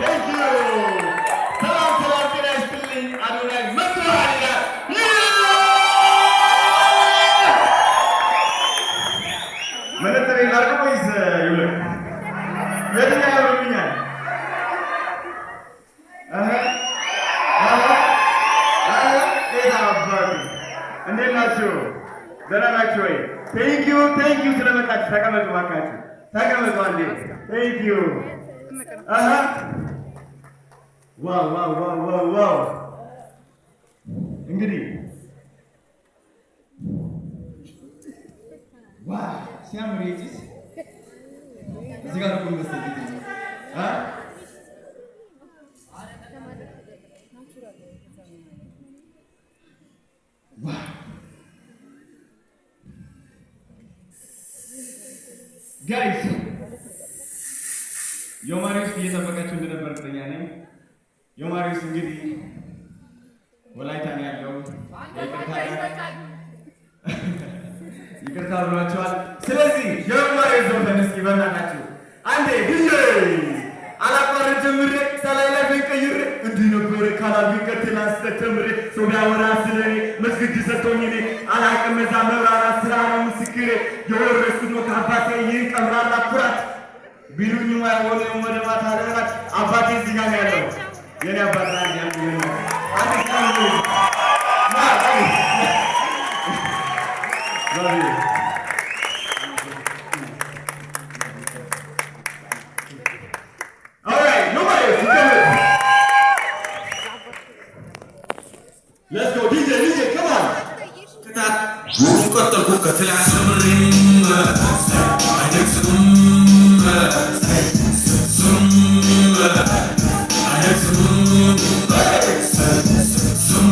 Thank you። ሰላም ሰላም፣ ጤና ይስጥልኝ። አዶናይ መጥቷል ይላል። መነጽሬን ላድርገው ወይስ ይውለቅ? የትኛው ያምርብኛል? እህ እህ እህ የት አባቱ። እንዴት ናችሁ? ደህና ናችሁ ወይ? Thank you, thank you ስለመጣችሁ። ተቀመጡ እባካችሁ፣ ተቀመጡ አንዴ። Thank you። አሃ wow! እንግዲህ wow፣ ሲያምር የጭስ። እዚህ ጋር እኮ መሰለኝ አ wow guys፣ ዮማሪዎስ እየጠበቃችሁ እንደነበር እርግጠኛ ነኝ። ዮማሪዎስ እንግዲህ ወላይታ ነው ያለው። ይቅርታ ብሏቸዋል። ስለዚህ የዮማሪዎስ ዘፈን እስኪ በእናታችሁ አንዴ ዲጄ። አላቋርጥ ጀምሬ ሰላይ ላይ ቀይሬ እንዲህ ነበረ ካላልኩኝ ከትላንት ተምሬ። ሰው ቢያወራ ስለኔ መስግድ ሰጥቶኝ እኔ አላቅም እዛ መብራራት ስራ ነው ምስክሬ። የወረስኩት ነው ከአባቴ ይህን ቀምራራ ኩራት ቢሉኝ አይሆንም ወደ ማታ ለራት። አባቴ እዚህ ጋር ነው ያለው። የኔ አባት አንድ አንድ አንድ አንድ ና ና። All right, nobody else. Let's go, DJ, DJ, come on. ቀጠልኩ ከትላንት ጀምሬ አይደግስም ዝም አይደግስም ዝም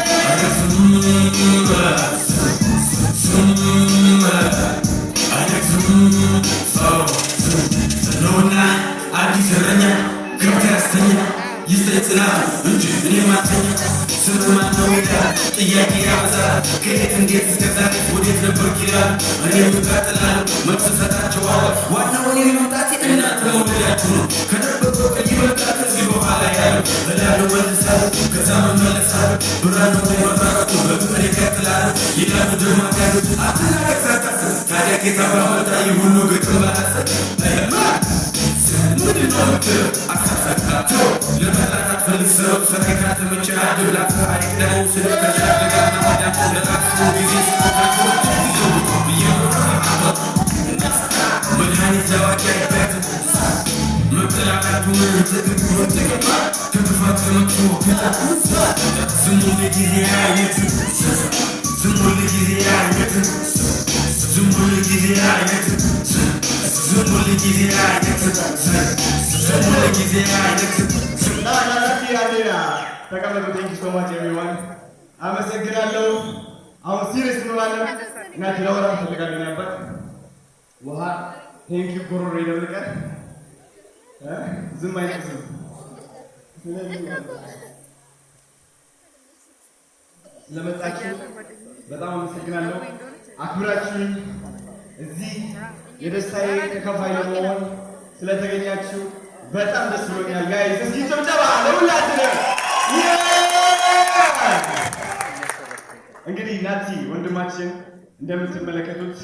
አይደግስም ዝም አይደግስም ሰው ነውና አዲስ እረኛ ከብት ያስተኛ ይስጠኝ ጽናቱ እንጂ እኔ ማተኛ። ስም ማነው ይላል፣ ጥያቄ ያበዛል። ከየት እንዴት እስከ ዛሬ ወዴት ነበርክ ይላል። እኔም እቀጥላለሁ፣ መልስ እሰጣቸዋለሁ። ዋናው እኔ መምጣቴ እናንተ መውደዳችሁ ነው። ከደበቀው ቀን ይበልጣል ከዚህ በኋላ ያለው እላለሁ፣ መልሳለሁ፣ ከዛ መመለሳለሁ። ብርሃኑ መብራቱ በፍቅር ይቀጥላሉ ይላሉ ደግሞ አንዳንዶች። አትናገር ሳታስብ፣ ታዲያ ጌታ ባመጣ ይህ ሁሉ ግጥም ባላሰብ ምንድን ነው የምትለው? አሳሳካቶ ለመጥላት አትፈልግ ስራው ስራይ ካልተመቸህ አድብ አይቅደመው ስለ ተሻገር ለራሱ ጊዜ መድኃኒት ለዋቂ አይባትም። መጠላላቱ ምን ጥቅም ቢሆን ጥቅም ከክፋት ከመጥፎ ዝም ሁል ጊዜ አይነት ዝም ሁል ጊዜ አይነት ዝም ሁል ጊዜ አይነት ዝም ሁል ጊዜ አይነት ዝም ሁል ጊዜ አይነት ና ና ና አንዴ ና፣ ተቀመጡ። Thank you so much, everyone፣ አመሰግናለሁ። አሁን serious እንሆናለን። እና ላወራ እፈልጋለሁ። የኔ አባት ውሃ thank you። ጉሮሮ ይደብልቀን ዝም አይነት ዝም። ስለዚህ ስለመጣችሁ በጣም አመሰግናለሁ። አክብራችሁኝ እዚህ የደስታዬ ተካፋይ ለመሆን ስለተገኛችሁ በጣም ደስ ብሎኛል። Guys፣ እስኪ ጭብጨባ ለሁላችንም። እንግዲህ ናቲ ወንድማችን እንደምትመለከቱት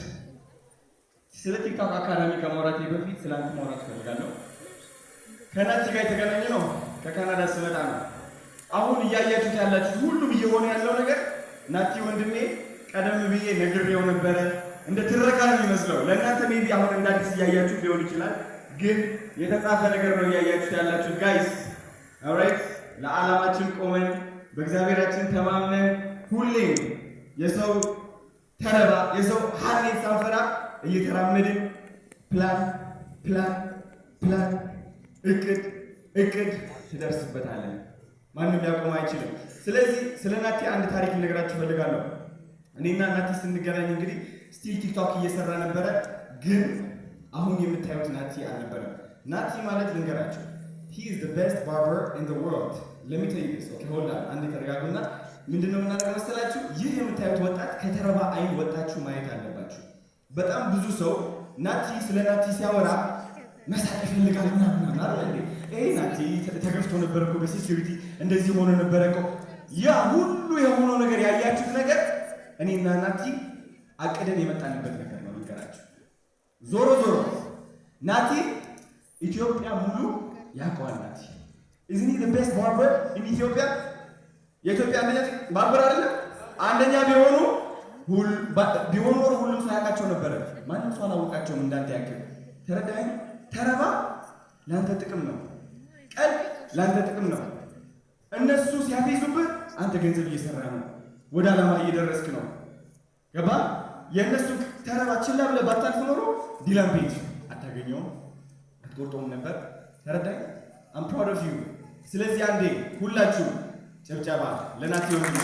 ስለ ቲክቶክ አካዳሚ ከማውራቴ በፊት ስለ አንተ ማውራት እፈልጋለሁ። ከናቲ ጋር የተገናኘ ነው ከካናዳ ስመጣ ነው። አሁን እያያችሁት ያላችሁ ሁሉም እየሆነ ያለው ነገር ናቲ ወንድሜ ቀደም ብዬ ነግሬው ነበረ። እንደ ትረካ ነው የሚመስለው ለእናንተ። Maybe አሁን እንደ አዲስ እያያችሁት ሊሆን ይችላል፣ ግን የተጻፈ ነገር ነው እያያችሁት ያላችሁት guys። Alright፣ ለዓላማችን ቆመን በእግዚአብሔራችን ተማምነን ሁሌም የሰው ተረባ የሰው ሀሜት ሳንፈራ እየተራመድን plan plan plan እቅድ እቅድ ትደርስበታለን። ማንም ሊያቆም አይችልም። ስለዚህ ስለ ናቲ አንድ ታሪክ ልነግራችሁ እፈልጋለሁ። እኔና ናቲ ስንገናኝ እንግዲህ still ቲክቶክ እየሰራ ነበረ፣ ግን አሁን የምታዩት ናቲ አልነበረም። ናቲ ማለት ልንገራችሁ፣ he is the best barber in the world. Let me tell you this. Okay, hold on፣ አንዴ ተረጋጉና ምንድነው የምናደርገው መሰላችሁ? ይህ የምታዩት ወጣት ከተረባ አይን ወጣችሁ ማየት አለባችሁ። በጣም ብዙ ሰው ናቲ ስለ ናቲ ሲያወራ መሳቅ። ይፈልጋል ምናምን ምናምን አይደል እንዴ? ይሄ ናቲ ተገፍቶ ነበር እኮ በ security፣ እንደዚህ ሆኖ ነበረ እኮ። ያ ሁሉ የሆነው ነገር፣ ያያችሁት ነገር እኔና ናቲ አቅደን የመጣንበት ነገር ነው። ልንገራችሁ። ዞሮ ዞሮ ናቲ ኢትዮጵያ ሙሉ ያውቀዋል። ናቲ isn't he the best barber in Ethiopia? የኢትዮጵያ አንደኛ barber አይደለም? አንደኛ ቢሆኑ ኖሮ ሁሉም ሰው ያውቃቸው ነበረ። ማንም ሰው አላወቃቸውም እንዳንተ ያክል። ተረዳኸኝ? ተረባ ለአንተ ጥቅም ነው። ቀልድ ለአንተ ጥቅም ነው። እነሱ ሲያፌዙብህ አንተ ገንዘብ እየሰራ ነው፣ ወደ ዓላማ እየደረስክ ነው። ገባ? የእነሱ ተረባ ችላ ብለህ ባታልፍ ኖሮ ዲላን ፔጅ አታገኘውም፣ አትቆርጠውም ነበር። ተረዳኝ? I'm proud of you። ስለዚህ አንዴ ሁላችሁ ጭብጨባ ለናቲ ወንድሜ።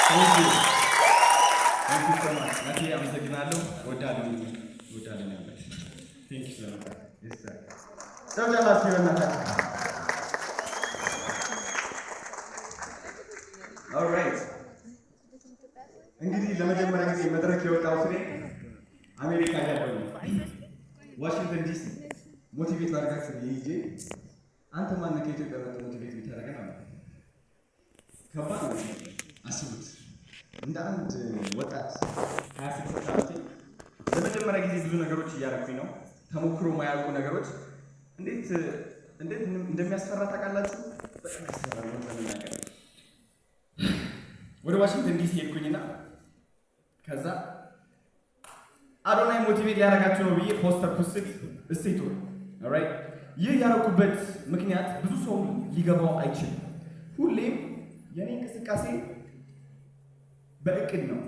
Thank you, thank you so much ናቲ፣ አመሰግናለሁ። እወዳለሁ፣ እወዳለሁ ያለት thank you ስለመጣ። ጭብጨባ እስኪ በእናታችሁ። Alright፣ እንግዲህ ለመጀመሪያ ጊዜ መድረክ የወጣሁት እኔ አሜሪካ ያለው ነው፣ ዋሽንግተን ዲሲ። Motivate ላደርጋችሁ ብዬ ሂጄ አንተ ማነህ ከኢትዮጵያ መጥተህ motivate የምታደርገን አለ። ከባድ ነው። አስቡት፣ እንደ አንድ ወጣት 26 ዓመቴ ለመጀመሪያ ጊዜ ብዙ ነገሮች እያደረኩኝ ነው። ተሞክሮ የማያውቁ ነገሮች እንዴት እንዴት እንደሚያስፈራ ታውቃላችሁ? በጣም ያስፈራል እውነት ለመናገር። ወደ ዋሽንግተን ዲሲ ሄድኩኝና ከዛ አዶናይ motivate ሊያደርጋችሁ ነው ብዬ ፖስተር post እሴቱ። Alright፣ ይህ ያደረኩበት ምክንያት ብዙ ሰው ሊገባው አይችልም። ሁሌም የኔ እንቅስቃሴ በእቅድ ነው።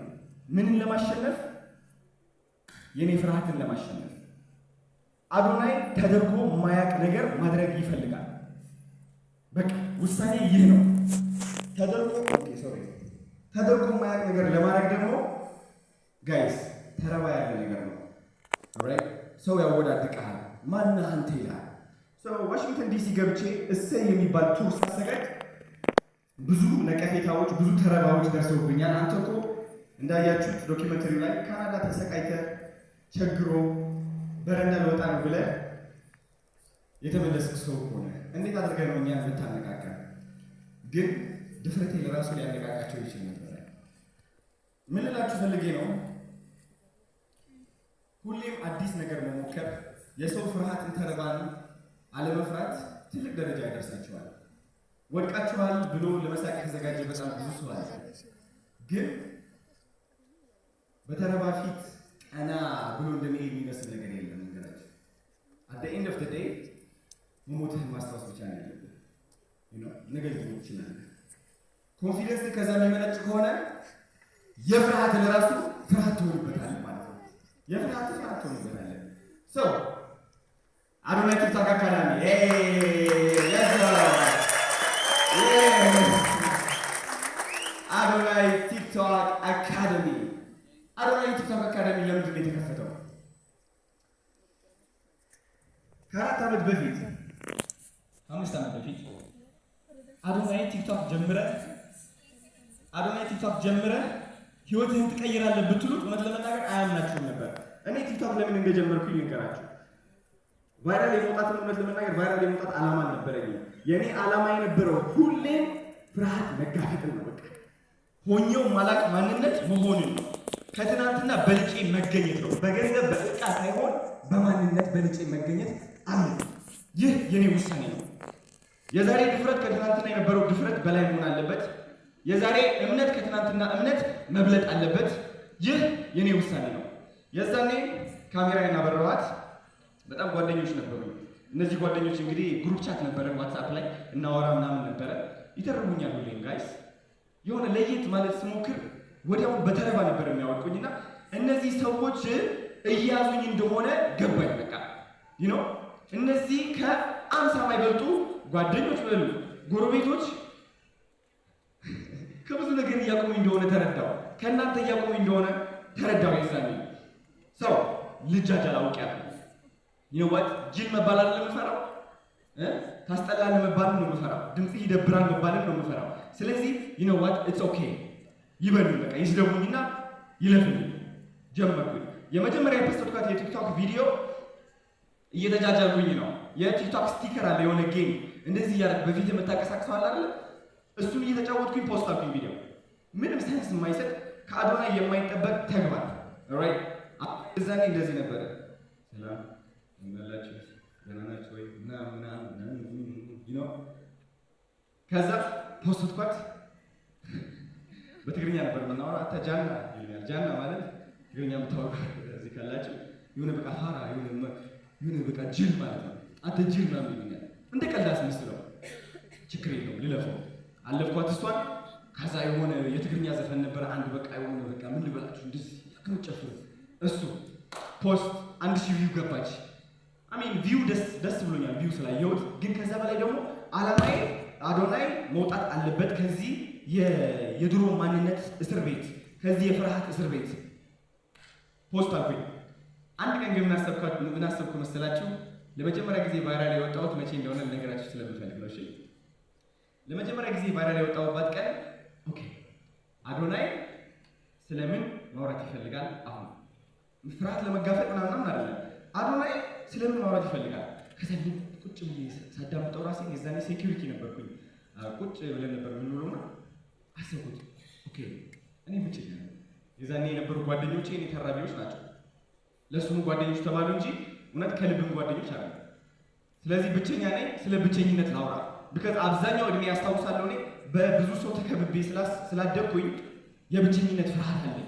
ምንን ለማሸነፍ? የኔ ፍርሃትን ለማሸነፍ። አዶናይ ተደርጎ የማያውቅ ነገር ማድረግ ይፈልጋል። በቃ ውሳኔ ይህ ነው። ተደርጎ okay sorry፣ ተደርጎ የማያውቅ ነገር ለማድረግ ደግሞ guys ተረባ ያለ ነገር ነው። Alright፣ ሰው ያወዳድቅሃል። ማነህ አንተ ይልሃል። So ዋሽንግተን ዲሲ ገብቼ እሰይ የሚባል tour ሳዘጋጅ ብዙ ነቀፌታዎች፣ ብዙ ተረባዎች ደርሰውብኛል። አንተ እኮ እንዳያችሁት documentary ላይ ካናዳ ተሰቃይተህ ቸግሮ በረንዳ ልወጣ ነው ብለህ የተመለስክ ሰው ሆነ እንዴት አድርገህ ነው እኛን የምታነቃቀን? ግን ድፍረቴ ለራሱ ሊያነቃቃቸው ይችል ነበረ። ምን ልላችሁ ፈልጌ ነው፣ ሁሌም አዲስ ነገር መሞከር፣ የሰው ፍርሃትን ተረባን አለመፍራት ትልቅ ደረጃ ያደርሳችኋል። ወድቃችኋል ብሎ ለመሳቅ የተዘጋጀ በጣም ብዙ ሰው አለ። ግን በተረባ ፊት ቀና ብሎ እንደመሄድ የሚመስል ነገር የለም። ነገራችሁ at the end of the day መሞትህን ማስታወስ ብቻ ነው ያለብህ። ነገ ልትሞት ትችላለህ። Confidence ከዛ የሚመነጭ ከሆነ የፍርሃት ለራሱ ፍርሃት ትሆንበታለህ ማለት ነው። የፍርሃት ፍርሃት ትሆንበታለህ። So አዶናይ ቲክቶክ አካዳሚ፣ let's go! አዶናይ ቲክቶክ አካዳሚ። አዶናይ ቲክቶክ አካዳሚ ለምንድን ነው የተከፈተው? ከ4 ዓመት በፊት፣ 5 ዓመት በፊት አዶናይ ቲክቶክ ጀምረህ ህይወትህን ትቀይራለህ ብትሉት እውነት ለመናገር አያምናችሁም ነበር። እኔ ቲክቶክ ለምን እንደጀመርኩኝ ልንገራችሁ። Viral የመውጣትን፣ እውነት ለመናገር viral የመውጣት ዓላማ አልነበረኝም። የእኔ ዓላማ የነበረው ሁሌም ፍርሃት መጋፈጥን ነው። በቃ ሆኜው ማላቅ ማንነት መሆንን ነው። ከትናንትና በልጬ መገኘት ነው። በገንዘብ በእቃ ሳይሆን በማንነት በልጬ መገኘት አለ። ይህ የኔ ውሳኔ ነው። የዛሬ ድፍረት ከትናንትና የነበረው ድፍረት በላይ መሆን አለበት። የዛሬ እምነት ከትናንትና እምነት መብለጥ አለበት። ይህ የኔ ውሳኔ ነው። የዛኔ ካሜራዬን አበራኋት። በጣም ጓደኞች ነበሩ። እነዚህ ጓደኞች እንግዲህ group chat ነበረ፣ ዋትስአፕ ላይ እናወራ ምናምን ነበረ። ይተርቡኛል ሁሌም guys። የሆነ ለየት ማለት ስሞክር ወዲያውኑ በተረባ ነበር የሚያወድቁኝና እነዚህ ሰዎች እያዙኝ እንደሆነ ገባኝ። በቃ እነዚህ ከ50 የማይበልጡ ጓደኞች በሉ ጎረቤቶች ከብዙ ነገር እያቆሙኝ እንደሆነ ተረዳው። ከእናንተ እያቆሙኝ እንደሆነ ተረዳው። የዛኔ so ልጃጃል አውቄያለሁ። You know what፣ ጅል መባል አይደለም የምፈራው፣ ታስጠላለህ መባልን ነው የምፈራው። ድምፅህ ይደብራል መባልን ነው የምፈራው። ስለዚህ you know what, it's okay፣ ይበሉኝ፣ በቃ ይስደቡኝና ይለፍልኝ። ጀመርኩኝ። የመጀመሪያ የ post ኳት የቲክቶክ ቪዲዮ እየተጃጃልኩኝ ነው። የቲክቶክ sticker አለ፣ የሆነ game እንደዚህ እያደረግ በፊት የምታንቀሳቅሰው አለ አይደለ? እሱን እየተጫወትኩኝ post አልኩኝ ቪዲዮ። ምንም sense የማይሰጥ፣ ከአዶናይ የማይጠበቅ ተግባር፣ right? እዛኔ እንደዚህ ነበረ። ሰላም እንደምን፣ ደህና ናችሁ ወይ ምናምን ምናምን። ከዛ post ኳት። በትግርኛ ነበር የምናወራው። አታ ጃና ይሉኛል። ጃና ማለት ትግርኛ የምታወቁ እዚህ ካላችሁ የሆነ በቃ ፋራ፣ የሆነ በቃ ጅል ማለት ነው። አንተ ጅል ምናምን ይሉኛል። እንደ ቀልድ አስመስለው ችግር የለውም ልለፈው። አለፍኳት እሷን። ከዛ የሆነ የትግርኛ ዘፈን ነበረ አንድ፣ በቃ የሆነ በቃ ምን ልበላችሁ፣ እንደዚህ ጨፍሩ፣ እሱ post 1,000 view ገባች። I mean view ደስ ደስ ብሎኛል view ስላየሁት። ግን ከዛ በላይ ደግሞ አላማዬ አዶናይ መውጣት አለበት ከዚህ የድሮ ማንነት እስር ቤት፣ ከዚህ የፍርሃት እስር ቤት። Post አልኩኝ። አንድ ቀን ግን ምን አሰብኩ መሰላችሁ? ለመጀመሪያ ጊዜ viral የወጣሁት መቼ እንደሆነ ልነግራችሁ ስለምፈልግ ነው። እሺ፣ ለመጀመሪያ ጊዜ viral የወጣሁባት ቀን፣ okay፣ አዶናይ ስለምን ማውራት ይፈልጋል? አሁን ፍርሃት ለመጋፈጥ ምናምን አይደለም። አዶናይ ስለምን ማውራት ይፈልጋል? ከዛ ቁጭ ብዬ ሳዳምጠው ራሴን፣ የዛኔ security ነበርኩኝ። ቁጭ ብለን ነበር የምንውለውና አሰብኩት። Okay፣ እኔ ብቸኛ ነኝ። የዛኔ የነበሩ ጓደኞቼ እኔ ተራቢዎች ናቸው። ለሱም ጓደኞች ተባሉ እንጂ እውነት ከልብም ጓደኞች አሉ። ስለዚህ ብቸኛ ነኝ። ስለ ብቸኝነት ላውራ። Because አብዛኛው እድሜ ያስታውሳለሁ፣ እኔ በብዙ ሰው ተከብቤ ስላደግኩኝ የብቸኝነት ፍርሃት አለኝ።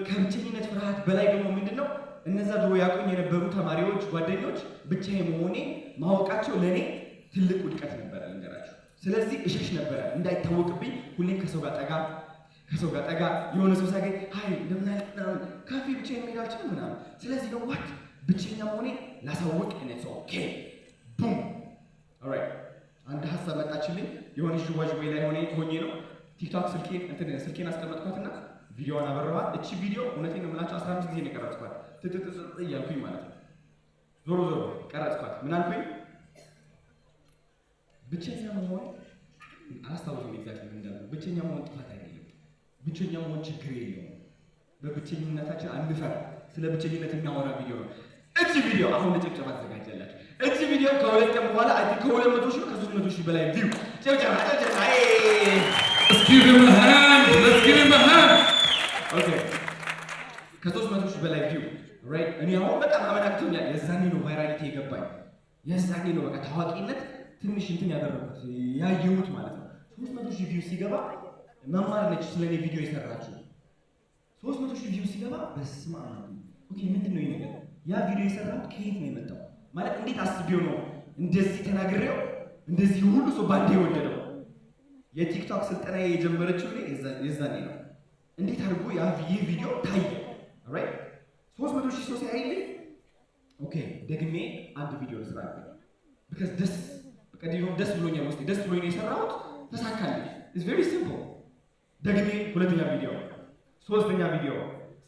ከብቸኝነት ፍርሃት በላይ ደግሞ ምንድን ነው፣ እነዛ ድሮ ያውቁኝ የነበሩ ተማሪዎች፣ ጓደኞች ብቻዬን መሆኔ ማወቃቸው ለእኔ ትልቅ ውድቀት ነበረ፣ ልንገራችሁ። ስለዚህ እሸሽ ነበረ እንዳይታወቅብኝ፣ ሁሌም ከሰው ጋር ጠጋ፣ ከሰው ጋር ጠጋ፣ የሆነ ሰው ሳገኝ hi እንደምን አለ ምናምን፣ ካፌ ብቻዬን መሄድ አልችልም ምናምን። ስለዚህ ነው what ብቸኛ መሆኔ ላሳውቅ። እኔ okay boom, alright፣ አንድ ሀሳብ መጣችልኝ። የሆነ ዥዋዥዌ ላይ ሆኜ ሆኜ ነው ቲክቶክ ስልኬን እንትን ስልኬን አስቀመጥኳትና ቪዲዮዋን አበረኋት። እቺ ቪዲዮ እውነቴን ነው የምላቸው 15 ጊዜ ነው የቀረጽኳት፣ ትጥጥጥ እያልኩኝ ማለት ነው። ዞሮ ዞሮ ቀረጽኳት። ምን አልኩኝ? ብቸኛ መሆን፣ አላስታውስም exactly ምን እንዳልኩ። ብቸኛ መሆን ጥፋት አይደለም። ብቸኛ መሆን ችግር የለውም። በብቸኝነታችን አንፈር። ስለ ብቸኝነት የሚያወራ ቪዲዮ ነው። እቺ ቪዲዮ አሁን ለጭብጨባ ትዘጋጃላችሁ። እቺ ቪዲዮ ከ2 ቀን በኋላ I think ከ200,000፣ ከ300,000 በላይ view። ጭብጨባ ጭብጨባ። Let's give him a hand. Let's give him a hand. Okay፣ ከ300,000 በላይ view፣ right። እኔ አሁን በጣም አመናክቶኛል። የዛኔ ነው virality የገባኝ። የዛኔ ነው በቃ ታዋቂነት ትንሽ እንትን ያደረኩት፣ ያየሁት ማለት ነው። 300,000 view ሲገባ፣ መማር ነች ስለኔ ቪዲዮ የሰራችው። 300,000 view ሲገባ በስመ አብ፣ okay፣ ምንድን ነው ይሄ ነገር? ያ ቪዲዮ የሰራሁት ከየት ነው የመጣው? ማለት እንዴት አስቤው ነው እንደዚህ ተናግሬው እንደዚህ ሁሉ ሰው ባንዴ የወደደው? የቲክቶክ ስልጠና የጀመረችው እኔ የዛኔ ነው። እንዴት አድርጎ ያ ይህ ቪዲዮ ታየ? Right፣ 300,000 ሰው ሲያይልኝ okay ደግሜ አንድ ቪዲዮ ልስራ አልኩኝ። Because ደስ በቃ ደስ ብሎኛል፣ ውስጤ ደስ ብሎኝ ነው የሰራሁት፣ ተሳካልኝ። It's very simple። ደግሜ ሁለተኛ ቪዲዮ፣ ሶስተኛ ቪዲዮ፣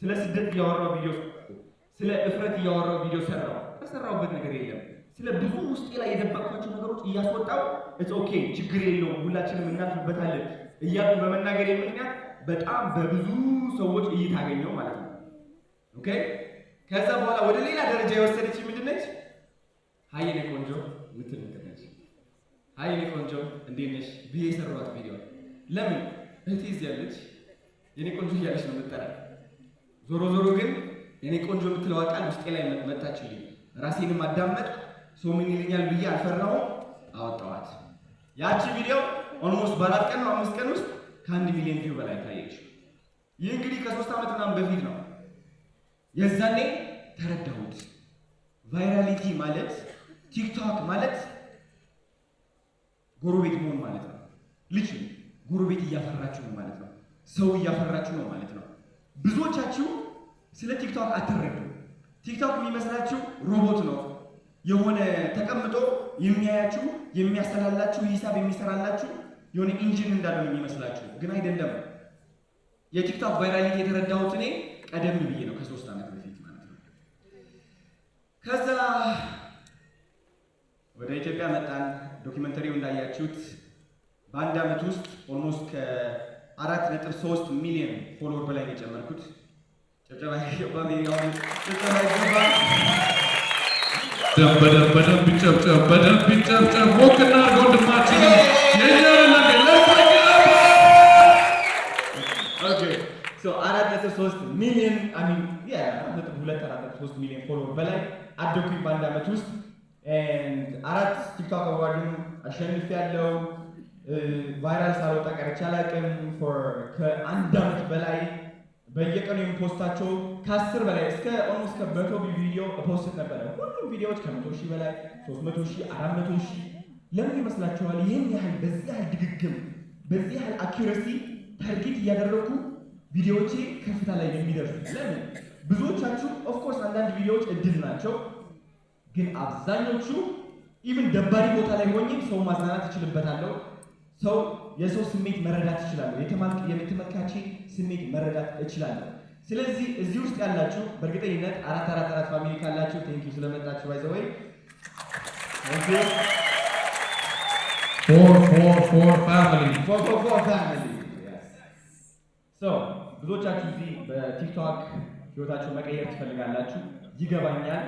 ስለ ስደት እያወራው ቪዲዮ፣ ስለ እፍረት እያወራው ቪዲዮ ሰራው። ያልሰራሁበት ነገር የለም። ስለ ብዙ ውስጤ ላይ የደበቅኳቸው ነገሮች እያስወጣው it's okay ችግር የለውም ሁላችንም እናልፍበታለን እያልኩ በመናገር ምክንያት በጣም በብዙ ሰዎች እይታ አገኘው ማለት ነው። Okay፣ ከዛ በኋላ ወደ ሌላ ደረጃ የወሰደች ምንድን ነች? Hi የኔ ቆንጆ ምትል ነገር ነች። Hi የኔ ቆንጆ እንዴት ነሽ ብዬ የሰራኋት ቪዲዮ። ለምን? እህቴ እዚህ ያለች የኔ ቆንጆ እያለች ነው የምጠራት። ዞሮ ዞሮ ግን የኔ ቆንጆ የምትለዋ ቃል ውስጤ ላይ መጣችልኝ። ራሴንም አዳመጥኩ። ሰው ምን ይለኛል ብዬ አልፈራሁም። አወጣኋት። ያቺ ቪዲዮ almost በ4 ቀን ነው 5 ቀን ውስጥ ከ1 ሚሊዮን view በላይ ታየች። ይህ እንግዲህ ከ3 ዓመት ምናምን በፊት ነው። የዛኔ ተረዳሁት። Virality ማለት፣ ቲክቶክ ማለት ጎረቤት መሆን ማለት ነው። ልጅ ጎረቤት እያፈራችሁ ነው ማለት ነው። ሰው እያፈራችሁ ነው ማለት ነው። ብዙዎቻችሁ ስለ ቲክቶክ አትረዱ። ቲክቶክ የሚመስላችሁ ሮቦት ነው፣ የሆነ ተቀምጦ የሚያያችሁ፣ የሚያሰላላችሁ፣ ሂሳብ የሚሰራላችሁ የሆነ engine እንዳለው ነው የሚመስላችሁ፣ ግን አይደለም። የቲክቶክ virality የተረዳሁት እኔ ቀደም ብዬ ነው፣ ከ3 ዓመት በፊት ማለት ነው። ከዛ ወደ ኢትዮጵያ መጣን። Documentary ው እንዳያችሁት በአንድ ዓመት ውስጥ almost ከ4.3 ሚሊዮን follower በላይ ነው የጨመርኩት። ጭብጨባ ይገባል፣ ጭብጨባ ይገባል። በደንብ በደንብ በደንብ ይጨብጨብ፣ በደንብ ይጨብጨብ። ሞቅ እናድርገው ወንድማችንን። የኛ አይደለም እንዴ? Let's make it happen! Okay, so 4.3 ሚሊዮን፣ I mean, yeah, 4.2፣ 4.3 ሚሊዮን follower በላይ አደኩኝ በአንድ ዓመት ውስጥ and አራት ቲክቶክ award ን አሸንፊያለሁ። Viral ሳልወጣ ቀርቼ አላውቅም። For ከአንድ ዓመት በላይ በየቀኑ የም post ኣቸው ከ10 በላይ እስከ almost ከ100 ቪዲዮ post ነበረ። ሁሉም ቪዲዮዎች ከ100,000 በላይ፣ 300,000፣ 400,000። ለምን ይመስላችኋል? ይህን ያህል፣ በዚህ ያህል ድግግም፣ በዚህ ያህል accuracy target እያደረጉ ቪዲዮዎቼ ከፍታ ላይ የሚደርሱት ለምን? ብዙዎቻችሁ፣ of course አንዳንድ ቪዲዮዎች እድል ናቸው፣ ግን አብዛኞቹ even ደባሪ ቦታ ላይ ሆኜም ሰው ማዝናናት እችልበታለሁ። ሰው የሰው ስሜት መረዳት እችላለሁ። የተመልካቼ ስሜት መረዳት እችላለሁ። ስለዚህ እዚህ ውስጥ ያላችሁ በእርግጠኝነት 444 family ካላችሁ thank you ስለመጣችሁ፣ by the way, thank you. 444 family. 444 family. So ብዙዎቻችሁ እዚህ በቲክቶክ ህይወታችሁ መቀየር ትፈልጋላችሁ፣ ይገባኛል።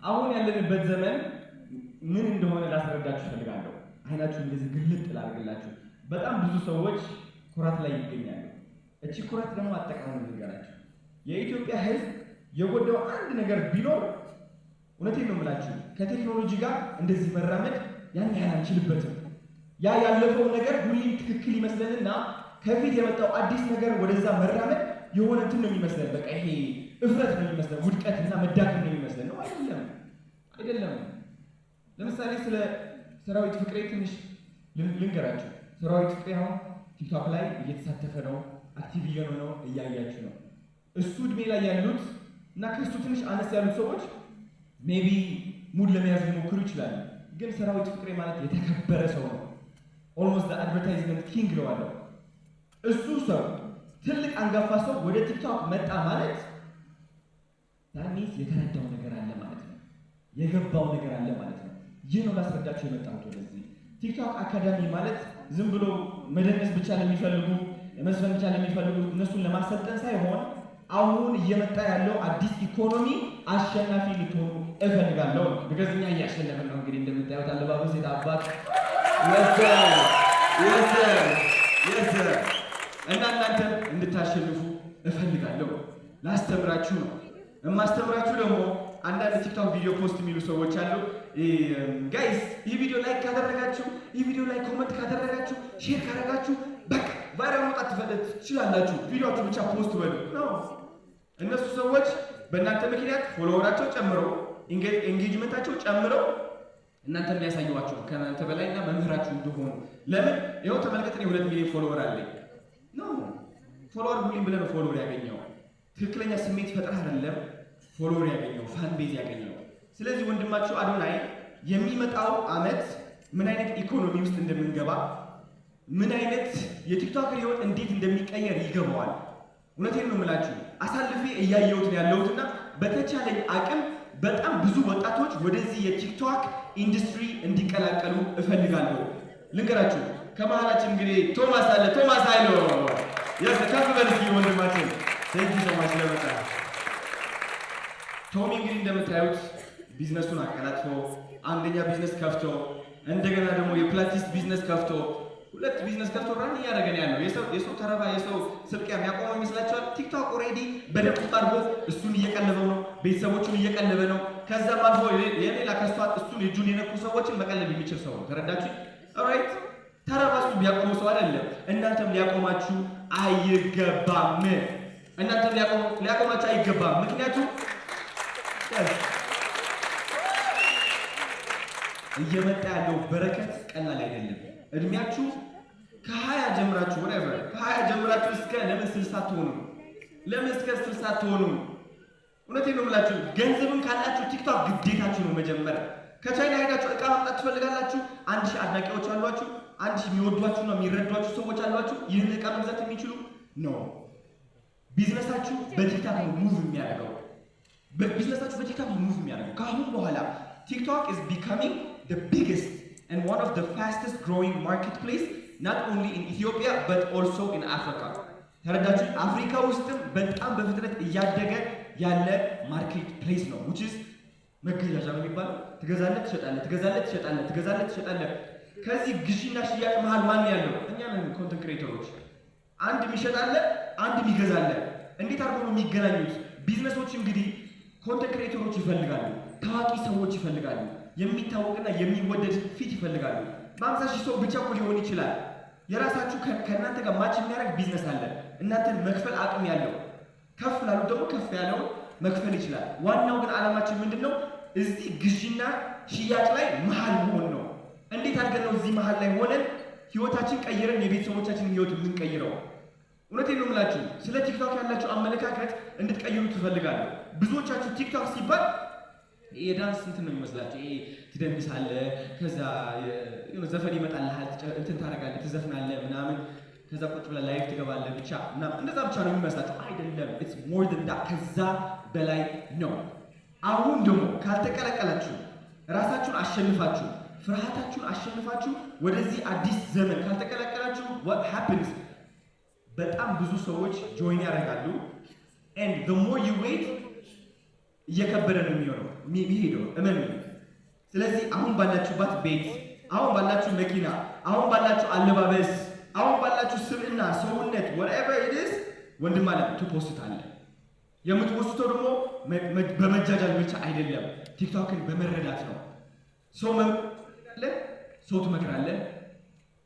አሁን ያለንበት ዘመን ምን እንደሆነ ላስረዳችሁ እፈልጋለሁ። አይናችሁ እንደዚህ ግልጥ ላድርግላችሁ። በጣም ብዙ ሰዎች ኩራት ላይ ይገኛሉ። እቺ ኩራት ደግሞ አጠቃቀሙ ልንገራችሁ። የኢትዮጵያ ሕዝብ የጎዳው አንድ ነገር ቢኖር፣ እውነቴን ነው የምላችሁ፣ ከቴክኖሎጂ ጋር እንደዚህ መራመድ ያን ያህል አንችልበትም። ያ ያለፈው ነገር ሁሌም ትክክል ይመስለንና ከፊት የመጣው አዲስ ነገር ወደዛ መራመድ የሆነ እንትን ነው የሚመስለን። በቃ ይሄ እፍረት ነው የሚመስለን፣ ውድቀትና መዳከም ነው የሚመስለን። ነው አይደለም፣ አይደለም። ለምሳሌ ስለ ሰራዊት ፍቅሬ ትንሽ ልንገራችሁ። ሰራዊት ፍቅሬ አሁን ቲክቶክ ላይ እየተሳተፈ ነው፣ active እየሆነ ነው፣ እያያችሁ ነው። እሱ እድሜ ላይ ያሉት እና ከእሱ ትንሽ አነስ ያሉት ሰዎች maybe ሙድ ለመያዝ ሊሞክሩ ይችላሉ። ግን ሰራዊት ፍቅሬ ማለት የተከበረ ሰው ነው። Almost advertisement king እለዋለሁ። እሱ ሰው፣ ትልቅ አንጋፋ ሰው ወደ ቲክቶክ መጣ ማለት that means የተረዳው ነገር አለ ማለት ነው። የገባው ነገር አለ ማለት ነው። ይህ ነው ላስረዳችሁ የመጣሁት ወደዚህ። ቲክቶክ አካዳሚ ማለት ዝም ብሎ መደነስ ብቻ ለሚፈልጉ፣ መዝፈን ብቻ ለሚፈልጉ እነሱን ለማሰልጠን ሳይሆን አሁን እየመጣ ያለው አዲስ ኢኮኖሚ አሸናፊ ልትሆኑ እፈልጋለሁ ነው። Because እኛ እያሸነፍን ነው። እንግዲህ እንደምታዩት አለባበስ የታባት። Yes sir, yes sir, yes sir። እና እናንተም እንድታሸንፉ እፈልጋለሁ። ላስተምራችሁ ነው። የማስተምራችሁ ደግሞ አንዳንድ ቲክቶክ ቪዲዮ post የሚሉ ሰዎች አሉ። Guys፣ ይህ ቪዲዮ like ካደረጋችሁ፣ ይህ ቪዲዮ ላይ comment ካደረጋችሁ፣ share ካደረጋችሁ በቃ viral መውጣት ትችላላችሁ። ቪዲዮአችሁ ብቻ post በሉ ነው። እነሱ ሰዎች በእናንተ ምክንያት follower ኣቸው ጨምረው፣ engagement ኣቸው ጨምረው እናንተ የሚያሳዩዋቸው ከእናንተ በላይ እና መምህራችሁ እንደሆኑ። ለምን? ይኸው ተመልከት፣ እኔ 2 ሚሊዮን follower አለኝ። No, follower ሁሌም ብለህ ነው follower ያገኘው። ትክክለኛ ስሜት ፈጥረህ አይደለም follower ያገኘው፣ fan base ያገኘው። ስለዚህ ወንድማችሁ አዶናይ የሚመጣው አመት ምን አይነት ኢኮኖሚ ውስጥ እንደምንገባ፣ ምን አይነት የቲክቶከር ህይወት እንዴት እንደሚቀየር ይገባዋል። እውነቴን ነው የምላችሁ፣ አሳልፌ እያየሁት ነው ያለሁትና በተቻለኝ አቅም በጣም ብዙ ወጣቶች ወደዚህ የቲክቶክ ኢንዱስትሪ እንዲቀላቀሉ እፈልጋለሁ። ልንገራችሁ፣ ከመሀላችን እንግዲህ ቶማስ አለ። ቶማስ ኃይሎ፣ yes፣ ከፍ በል እስኪ ወንድማችን። Thank you so much ስለመጣ። ቶሚ እንግዲህ እንደምታዩት ቢዝነሱን አቀላጥፎ፣ አንደኛ ቢዝነስ ከፍቶ፣ እንደገና ደግሞ የፕላቲስት ቢዝነስ ከፍቶ፣ ሁለት ቢዝነስ ከፍቶ run እያደረገ ነው ያለው። የሰው ተረባ፣ የሰው ስልቅያ የሚያቆመው ይመስላችኋል? ቲክቶክ already በደንብ አድርጎ እሱን እየቀለበው ነው፣ ቤተሰቦቹን እየቀለበ ነው። ከዛም አልፎ የሌላ ከሷ እሱን እጁን የነኩ ሰዎችን መቀለብ የሚችል ሰው ነው። ተረዳችሁ? Alright፣ ተረባ እሱ ቢያቆመው ሰው አይደለም። እናንተም ሊያቆማችሁ አይገባም። እናንተም ሊያቆማችሁ አይገባም። ምክንያቱም እየመጣ ያለው በረከት ቀላል አይደለም። እድሜያችሁ ከ20 ጀምራችሁ፣ whatever፣ ከ20 ጀምራችሁ እስከ ለምን 60 ትሆኑ? ለምን እስከ 60 ትሆኑ? እውነቴን ነው የምላችሁ። ገንዘብም ካላችሁ ቲክቶክ ግዴታችሁ ነው መጀመሪያ። ከቻይና ሄዳችሁ እቃ ማምጣት ትፈልጋላችሁ። 1,000 አድናቂዎች አሏችሁ። 1,000 የሚወዷችሁና የሚረዷችሁ ሰዎች አሏችሁ። ይህን እቃ መግዛት የሚችሉ ነው። ቢዝነሳችሁ በቲክቶክ ነው move የሚያደርገው። ቢዝነሳችሁ በቲክቶክ ነው move የሚያደርገው። ከአሁን በኋላ ቲክቶክ is becoming the biggest and one of the fastest growing marketplace, not only in Ethiopia but also in Africa። ተረዳችሁ? አፍሪካ ውስጥም በጣም በፍጥነት እያደገ ያለ market place ነው which is መገዣዣ ነው የሚባለው። ትገዛለህ፣ ትሸጣለህ፣ ትገዛለህ፣ ትሸጣለህ፣ ትገዛለህ፣ ትሸጣለህ። ከዚህ ግዢና ሽያጭ መሀል ማን ያለው? እኛ ነን content creator ኦች። አንድ የሚሸጥ አለ፣ አንድ የሚገዛ አለ። እንዴት አድርጎ ነው የሚገናኙት? ቢዝነሶች እንግዲህ content creator ኦች ይፈልጋሉ፣ ታዋቂ ሰዎች ይፈልጋሉ፣ የሚታወቅና የሚወደድ ፊት ይፈልጋሉ። በ50,000 ሰው ብቻ እኮ ሊሆን ይችላል። የራሳችሁ ከእናንተ ጋር match የሚያደርግ ቢዝነስ አለ። እናንተን መክፈል አቅም ያለው፣ ከፍ ላሉት ደግሞ ከፍ ያለውን መክፈል ይችላል። ዋናው ግን ዓላማችን ምንድን ነው? እዚህ ግዢና ሽያጭ ላይ መሀል መሆን ነው። እንዴት አድርገን ነው እዚህ መሀል ላይ ሆነን ህይወታችን ቀይረን የቤተሰቦቻችንን ህይወት የምንቀይረው? እውነቴን ነው የምላችሁ። ስለ ቲክቶክ ያላችሁ አመለካከት እንድትቀይሩ እፈልጋለሁ። ብዙዎቻችሁ ቲክቶክ ሲባል የዳንስ እንትን ነው የሚመስላችሁ። ይሄ ትደንሳለህ፣ ከዛ የሆነ ዘፈን ይመጣልሃል፣ እንትን ታደርጋለህ፣ ትዘፍናለህ ምናምን፣ ከዛ ቁጭ ብለህ live ትገባለህ ብቻ ምናምን፣ እንደዛ ብቻ ነው የሚመስላችሁ። አይደለም፣ it's more than that፣ ከዛ በላይ ነው። አሁን ደግሞ ካልተቀላቀላችሁ፣ ራሳችሁን አሸንፋችሁ፣ ፍርሃታችሁን አሸንፋችሁ ወደዚህ አዲስ ዘመን ካልተቀላቀላችሁ what happens? በጣም ብዙ ሰዎች join ያደርጋሉ and the more you wait እየከበደ ነው የሚሆነው የሚሄደው፣ እመኑ። ስለዚህ አሁን ባላችሁባት ቤት፣ አሁን ባላችሁ መኪና፣ አሁን ባላችሁ አለባበስ፣ አሁን ባላችሁ ስብዕና፣ ሰውነት፣ whatever it is፣ ወንድም አለ ት post ታለህ። የምት post ተው ደግሞ በመጃጃል ብቻ አይደለም፣ ቲክቶክን በመረዳት ነው። ሰው መምከር፣ ሰው ትመክራለህ።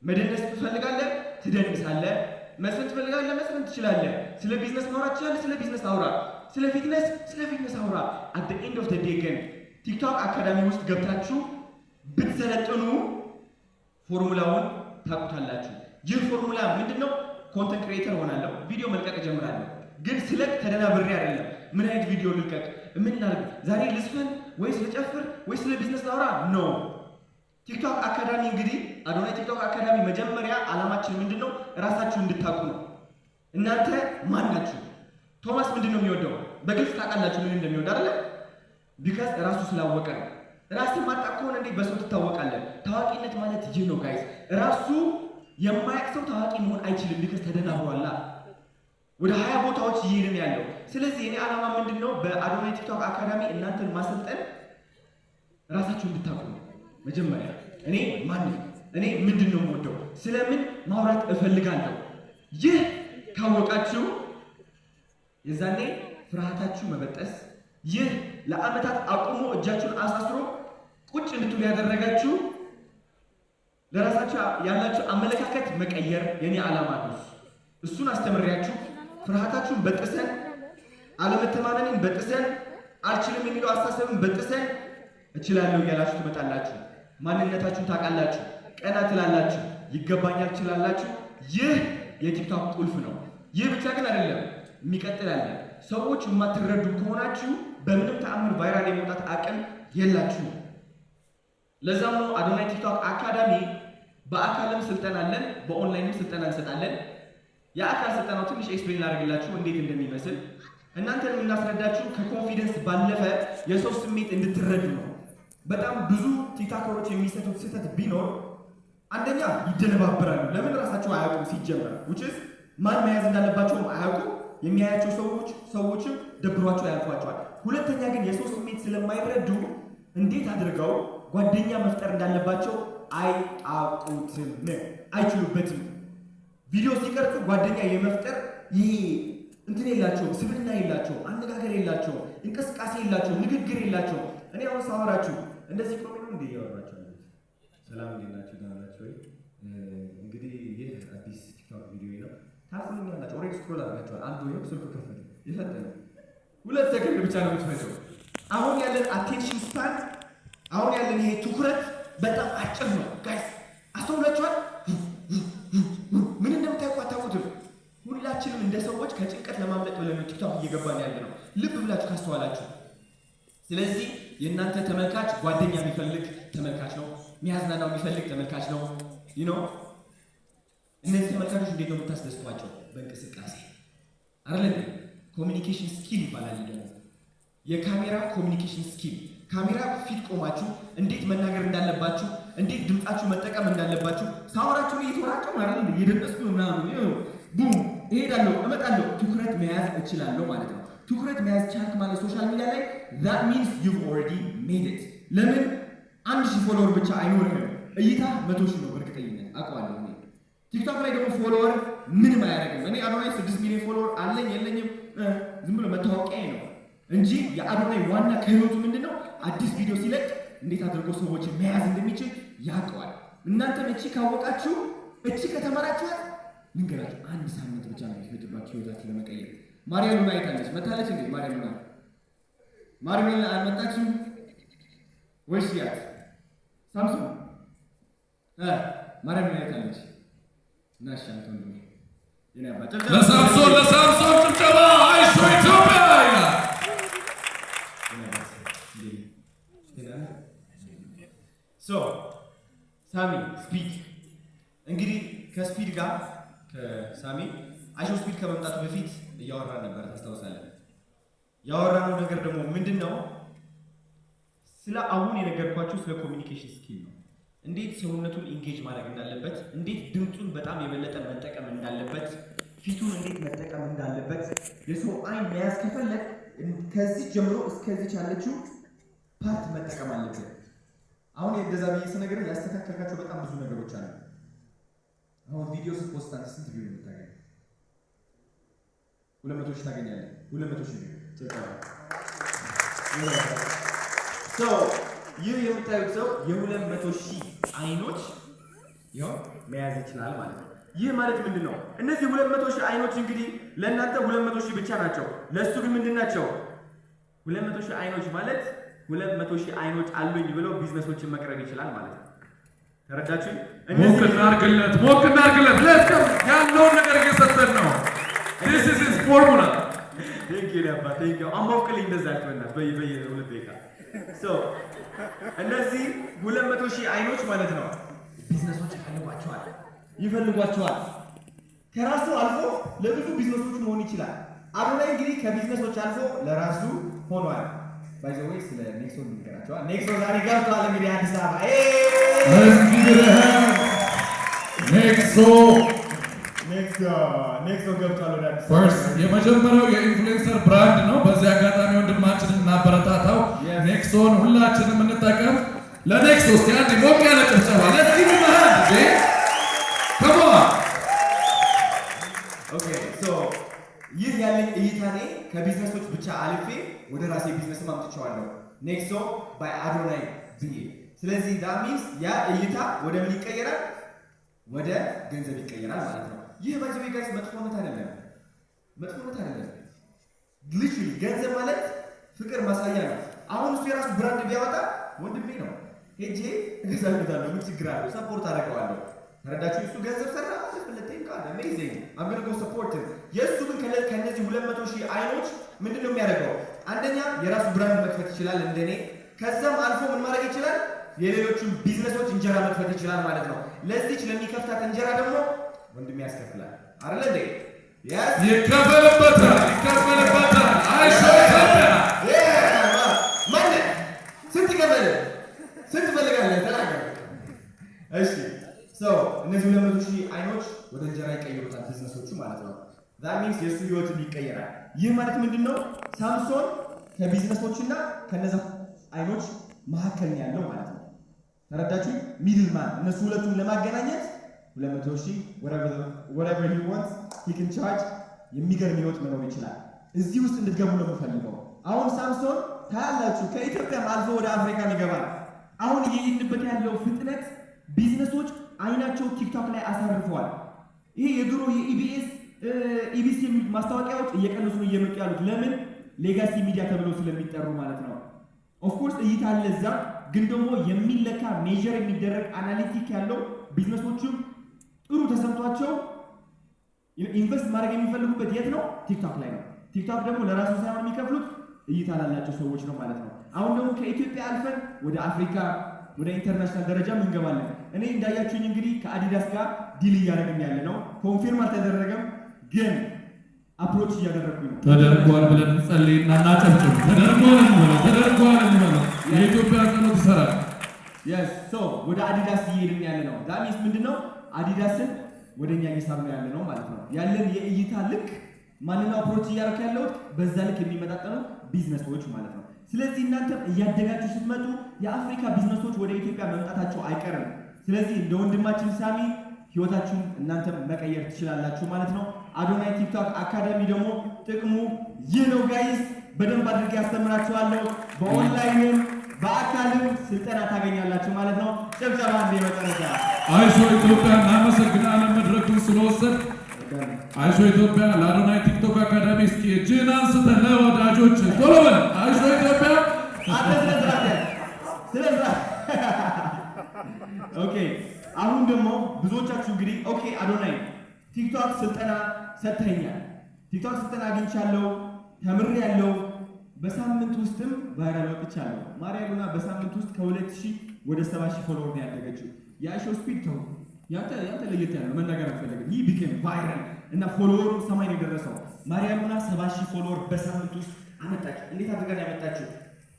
መደነስ ትፈልጋለህ፣ ትደንሳለህ። መዝፈን ትፈልጋለህ፣ መዝፈን ትችላለህ። ስለ ቢዝነስ ማውራት ትችላለህ፣ ስለ ቢዝነስ አውራ። ስለ fitness፣ ስለ fitness አውራ። At the end of the day ግን ቲክቶክ አካዳሚ ውስጥ ገብታችሁ ብትሰለጥኑ ፎርሙላውን ታውቁታላችሁ። ይህ ፎርሙላ ምንድን ነው? Content creator ሆናለሁ፣ ቪዲዮ መልቀቅ እጀምራለሁ። ግን ስለቅ ተደናብሬ አይደለም። ምን አይነት ቪዲዮ ልልቀቅ? ምን ላድርግ? ዛሬ ልዝፈን ወይስ ልጨፍር ወይስ ስለ ቢዝነስ ላውራ? No። ቲክቶክ አካዳሚ እንግዲህ፣ አዶናይ ቲክቶክ አካዳሚ መጀመሪያ ዓላማችን ምንድን ነው? እራሳችሁ እንድታውቁ ነው። እናንተ ማን ናችሁ? ቶማስ ምንድን ነው የሚወደው? በግልጽ ታውቃላችሁ ምን እንደሚወድ አይደለ? Because እራሱ ስላወቀ ነው። ራስን ማታውቅ ከሆነ እንዴት በሰው ትታወቃለህ? ታዋቂነት ማለት ይህ ነው guys። ራሱ የማያውቅ ሰው ታዋቂ መሆን አይችልም። Because ተደናብሯላ። ወደ 20 ቦታዎች እየሄድን ያለው። ስለዚህ የኔ ዓላማ ምንድን ነው? በአዶናይ ቲክቶክ አካዳሚ እናንተን ማሰልጠን ራሳችሁ እንድታውቁ ነው። መጀመሪያ እኔ ማን ነኝ? እኔ ምንድን ነው የምወደው? ስለምን ማውራት እፈልጋለሁ? ይህ ካወቃችሁ የዛኔ ፍርሃታችሁ መበጠስ፣ ይህ ለዓመታት አቁሞ እጃችሁን አሳስሮ ቁጭ እንድትሉ ያደረጋችሁ ለራሳችሁ ያላችሁ አመለካከት መቀየር የኔ ዓላማ ነው። እሱን አስተምሬያችሁ፣ ፍርሃታችሁን በጥሰን፣ አለመተማመንን በጥሰን፣ አልችልም የሚለው አስተሳሰብን በጥሰን እችላለሁ እያላችሁ ትመጣላችሁ። ማንነታችሁን ታውቃላችሁ። ቀና ትላላችሁ። ይገባኛል ትላላችሁ። ይህ የቲክቶክ ቁልፍ ነው። ይህ ብቻ ግን አይደለም፣ የሚቀጥል አለ። ሰዎች የማትረዱ ከሆናችሁ በምንም ተአምር viral የመውጣት አቅም የላችሁም። ለዛም ነው አዶናይ ቲክቶክ አካዳሚ በአካልም ስልጠና አለን፣ በኦንላይንም ስልጠና እንሰጣለን። የአካል ስልጠናው ትንሽ explain ላደርግላችሁ እንዴት እንደሚመስል። እናንተን የምናስረዳችሁ ከ confidence ባለፈ የሰው ስሜት እንድትረዱ ነው። በጣም ብዙ ቲክቶከሮች የሚሰሩት ስህተት ቢኖር አንደኛ ይደነባበራሉ። ለምን? ራሳቸው አያውቁም ሲጀመር፣ which is ማን መያዝ እንዳለባቸውም አያውቁም። የሚያያቸው ሰዎችም ደብሯቸው ያልፏቸዋል። ሁለተኛ ግን የሰው ስሜት ስለማይረዱ እንዴት አድርገው ጓደኛ መፍጠር እንዳለባቸው አያውቁትም፣ አይችሉበትም። ቪዲዮ ሲቀርጹ ጓደኛ የመፍጠር ይሄ እንትን የላቸውም፣ ስብዕና የላቸውም፣ አነጋገር የላቸውም፣ እንቅስቃሴ የላቸውም፣ ንግግር የላቸውም። እኔ አሁን ሳወራችሁ እንደዚህ ቆሜ ነው እንዴ እያወራችሁ ያለሁት? ሰላም፣ እንዴት ናችሁ? ደህና ናችሁ ወይ? እንግዲህ ይህ አዲስ ቲክቶክ ቪዲዮ ነው። ታልፉልኛላችሁ። Already scroll አድርጋችኋል። አንዱ ይኸው ስልኩ ከፈተ፣ የፈጠነ 2 ሰከንድ ብቻ ነው የምትፈጀው። አሁን ያለን attention span፣ አሁን ያለን ይሄ ትኩረት በጣም አጭር ነው guys፣ አስተውላችኋል? ምን እንደምታውቁ አታውቁትም። ሁላችንም እንደ ሰዎች ከጭንቀት ለማምለጥ ብለን ነው ቲክቶክ እየገባን ያለ ነው፣ ልብ ብላችሁ ካስተዋላችሁ። ስለዚህ የእናንተ ተመልካች ጓደኛ የሚፈልግ ተመልካች ነው። የሚያዝናናው የሚፈልግ ተመልካች ነው። እነዚህ ተመልካቾች እንዴት ነው የምታስደስቷቸው? በእንቅስቃሴ አይደለ? Communication skill ይባላል ደግሞ፣ የካሜራ communication skill። ካሜራ ፊት ቆማችሁ እንዴት መናገር እንዳለባችሁ፣ እንዴት ድምፃችሁ መጠቀም እንዳለባችሁ። ሳወራችሁ እየተወራጨው ማለት ነው፣ እየደነስኩ ምናምን boom እሄዳለሁ፣ እመጣለሁ። ትኩረት መያዝ እችላለሁ ማለት ነው። ትኩረት መያዝ ቻልክ ማለት social media ላይ that means you've already Made it። ለምን 1,000 follower ብቻ አይኖርህም? እይታ 100,000 ነው በእርግጠኝነት አውቀዋለሁ እኔ። ቲክቶክ ላይ ደግሞ follower ምንም አያደርግም። እኔ አዶናይ 6 ሚሊዮን follower አለኝ የለኝም ዝም ብሎ መታወቂያ ነው እንጂ የአዶናይ ዋና ክህሎቱ ምንድን ነው? አዲስ ቪዲዮ ሲለቅ እንዴት አድርጎ ሰዎችን መያዝ እንደሚችል ያውቀዋል። እናንተም እቺ ካወቃችሁ፣ እቺ ከተማራችኋት፣ ልንገራችሁ፣ አንድ ሳምንት ብቻ ነው የሚፈጅባችሁ ህይወታችሁ ለመቀየር። ማርያ ሉና አይታለች መታለች እንዴ? ማርያ ሉና፣ ማርያ ሉና አልመጣችም ወይስ ያት ሳምሶን ማርያም ሉና አይታለች? እና እሺ አንተ ወንድሜ የኔ አባት ጨብጨብ። ለሳምሶን፣ ለሳምሶን ጭብጨባ። አይሾ ኢትዮጵያ ይላል። የኔ አባት እንዴት ነህ? ደህና ነህ? So ሳሚ ስፒድ፣ እንግዲህ ከስፒድ ጋር ከሳሚ አይሾ ስፒድ ከመምጣቱ በፊት እያወራን ነበር፣ ታስታውሳለህ? ያወራነው ነገር ደግሞ ምንድን ነው? ስለ አሁን የነገርኳችሁ ስለ communication skill ነው። እንዴት ሰውነቱን engage ማድረግ እንዳለበት፣ እንዴት ድምፁን በጣም የበለጠ መጠቀም እንዳለበት፣ ፊቱን እንዴት መጠቀም እንዳለበት። የሰው አይን መያዝ ከፈለግ ከዚህ ጀምሮ እስከዚች ያለችው part መጠቀም አለብን። አሁን እንደዛ ብዬ ስነግርህ ያስተካከልካቸው በጣም ብዙ ነገሮች አሉ። አሁን ቪዲዮ ስት post አንተ ስንት view ነው የምታገኘው? 200,000 ታገኛለህ። 200,000 view። ጭብጨባ። So ይህ የምታዩት ሰው የ200,000 አይኖች ይኸው መያዝ ይችላል ማለት ነው። ይህ ማለት ምንድን ነው? እነዚህ 200,000 አይኖች እንግዲህ ለእናንተ 200,000 ብቻ ናቸው። ለእሱ ግን ምንድን ናቸው? 200,000 አይኖች ማለት 200,000 አይኖች አሉኝ ብለው ቢዝነሶችን መቅረብ ይችላል ማለት ነው። ተረዳችሁኝ? ሞቅ እናድርግለት፣ ሞቅ እናድርግለት። Let's go። ያለውን ነገር እየሰጠን ነው። This is his formula. Thank you ነባ፣ thank you። አሞቅልኝ እንደዛ አልክ በእናትህ በይ በይ 2 ደቂቃ። So እነዚህ 200,000 አይኖች ማለት ነው ቢዝነሶች ይፈልጓቸዋል፣ ይፈልጓቸዋል። ከራሱ አልፎ ለብዙ ቢዝነሶች መሆን ይችላል። አዶናይ እንግዲህ ከቢዝነሶች አልፎ ለራሱ ሆኗል። By the way ስለ ኔክሶ እንገራቸዋል። ኔክሶ ዛሬ ገብቷል እንግዲህ አዲስ አበባ። Let's give it a hand. ኔክሶ። ኔክሶ፣ ኔክሶ ገብቷል ወደ አዲስ አበባ። First የመጀመሪያው የ influencer brand ነው። በዚህ አጋጣሚ ወንድማችንን እናበረታታው። ኔክሶን ሁላችንም እንጠቀም። ለኔክሶ እስቲ አንድ ሞቅ ያለ ጭብጨባ። Let's give him a hand. እንዴ፣ come on. Okay, so ይህ ያለኝ እይታ እኔ ከቢዝነሶች ብቻ አልፌ ወደ ራሴ ቢዝነስም አምጥቼዋለሁ። ኔክሶ by አዶናይ ብዬ። ስለዚህ that means ያ እይታ ወደ ምን ይቀየራል? ወደ ገንዘብ ይቀየራል ማለት ነው። ይህ by the way guys መጥፎነት አይደለም፣ መጥፎነት አይደለም። Literally ገንዘብ ማለት ፍቅር ማሳያ ነው። አሁን እሱ የራሱ brand ቢያወጣ ወንድሜ ነው፣ ሄጄ እገዛለታለሁ። ምን ችግር አለው? Support አደርገዋለሁ። ተረዳችሁ? እሱ ገንዘብ ሰራ አለፈለተኝ ቃል amazing, I'm gonna go support him። የእሱ ግን ከነዚህ 200,000 አይኖች ምንድን ነው የሚያደርገው? አንደኛ የራሱ brand መክፈት ይችላል እንደኔ። ከዛም አልፎ ምን ማድረግ ይችላል? የሌሎቹን ቢዝነሶች እንጀራ መክፈት ይችላል ማለት ነው። ለዚች ለሚከፍታት እንጀራ ደግሞ ወንድሜ ያስከፍላል አይደለ እንዴ? Yes. ይከፈልበታል፣ ይከፈልበታል። አይሾ ኢትዮጵያ። ማን ስንት ይከፈል? ስንት ትፈልጋለህ? ተናገር። እሺ፣ so እነዚህ 200,000 አይኖች ወደ እንጀራ ይቀይሩታል ቢዝነሶቹ ማለት ነው። That means የእሱ ህይወትም ይቀየራል። ይህ ማለት ምንድን ነው? ሳምሶን ከቢዝነሶችና ከነዛ አይኖች መካከል ነው ያለው ማለት ነው። ተረዳችሁ? Middle man እነሱ ሁለቱን ለማገናኘት 200,000 whatever he wants he can charge። የሚገርም ህይወት መኖር ይችላል። እዚህ ውስጥ እንድትገቡ ነው የምፈልገው። አሁን ሳምሶን ታያላችሁ፣ ከኢትዮጵያም አልፎ ወደ አፍሪካም ይገባል። አሁን እየሄድንበት ያለው ፍጥነት ቢዝነሶች አይናቸው ቲክቶክ ላይ አሳርፈዋል። ይሄ የድሮ የኢቢኤስ ኢቢሲ የሚሉት ማስታወቂያዎች እየቀነሱ ነው እየመጡ ያሉት። ለምን? Legacy media ተብለው ስለሚጠሩ ማለት ነው። Of course እይታ አለ እዛ፣ ግን ደግሞ የሚለካ measure የሚደረግ analytic ያለው ቢዝነሶቹም ጥሩ ተሰምቷቸው invest ማድረግ የሚፈልጉበት የት ነው? ቲክቶክ ላይ ነው። ቲክቶክ ደግሞ ለራሱ ሳይሆን የሚከፍሉት እይታ ላላቸው ሰዎች ነው ማለት ነው። አሁን ደግሞ ከኢትዮጵያ አልፈን ወደ አፍሪካ፣ ወደ international ደረጃም እንገባለን። እኔ እንዳያችሁኝ እንግዲህ ከአዲዳስ ጋር deal እያደረግን ያለ ነው። Confirm አልተደረገም፣ ግን approach እያደረግኩኝ ነው። ተደርጓል ብለን እንጸልይና እናጨብጭብ። ተደርጓል እንበለው፣ ተደርጓል እንበለው። የኢትዮጵያ ጸሎት ይሰራል። Yes, so ወደ አዲዳስ እየሄድን ያለ ነው። That means ምንድነው? አዲዳስን ወደ እኛ እየሳብነው ያለ ነው ማለት ነው። ያለን የእይታ ልክ ማንነው approach እያደረኩ ያለሁት በዛ ልክ የሚመጣጠኑ ቢዝነሶች ማለት ነው። ስለዚህ እናንተም እያደጋችሁ ስትመጡ የአፍሪካ ቢዝነሶች ወደ ኢትዮጵያ መምጣታቸው አይቀርም። ስለዚህ እንደ ወንድማችን ሳሚ ህይወታችሁን እናንተም መቀየር ትችላላችሁ ማለት ነው። አዶናይ ቲክቶክ አካዳሚ ደግሞ ጥቅሙ ይህ ነው guys። በደንብ አድርጌ ያስተምራችኋለሁ። በኦንላይንም በአካልም ስልጠና ታገኛላችሁ ማለት ነው። ጭብጨባ እንደ መጨረሻ። አይሾ ኢትዮጵያ፣ እናመሰግናለን መድረኩን ስለወሰድክ። አይሾ ኢትዮጵያ፣ ለአዶናይ ቲክቶክ አካዳሚ እስኪ እጅህን አንስተህ ለወዳጆች ቶሎ በል። አይሾ ኢትዮጵያ። አንተ ስነ ስርዓት ያዝ፣ ስነ ስርዓት። Okay፣ አሁን ደግሞ ብዙዎቻችሁ እንግዲህ okay አዶናይ ቲክቶክ ስልጠና ሰጥተኸኛል፣ ቲክቶክ ስልጠና አግኝቻለሁ፣ ተምሬያለሁ፣ በሳምንት ውስጥም viral ወጥቻለሁ። ማሪያ ሉና በሳምንት ውስጥ ከ2000 ወደ 70,000 follower ነው ያደገችው። የአይሾ ስፒድ ተው፣ ያንተ ለየት ያለ ነው፣ መናገር አልፈለግም። He became viral እና follower ኡ ሰማይ ነው የደረሰው። ማሪያ ሉና 70,000 follower በሳምንት ውስጥ አመጣች። እንዴት አድርጋ ነው ያመጣችው?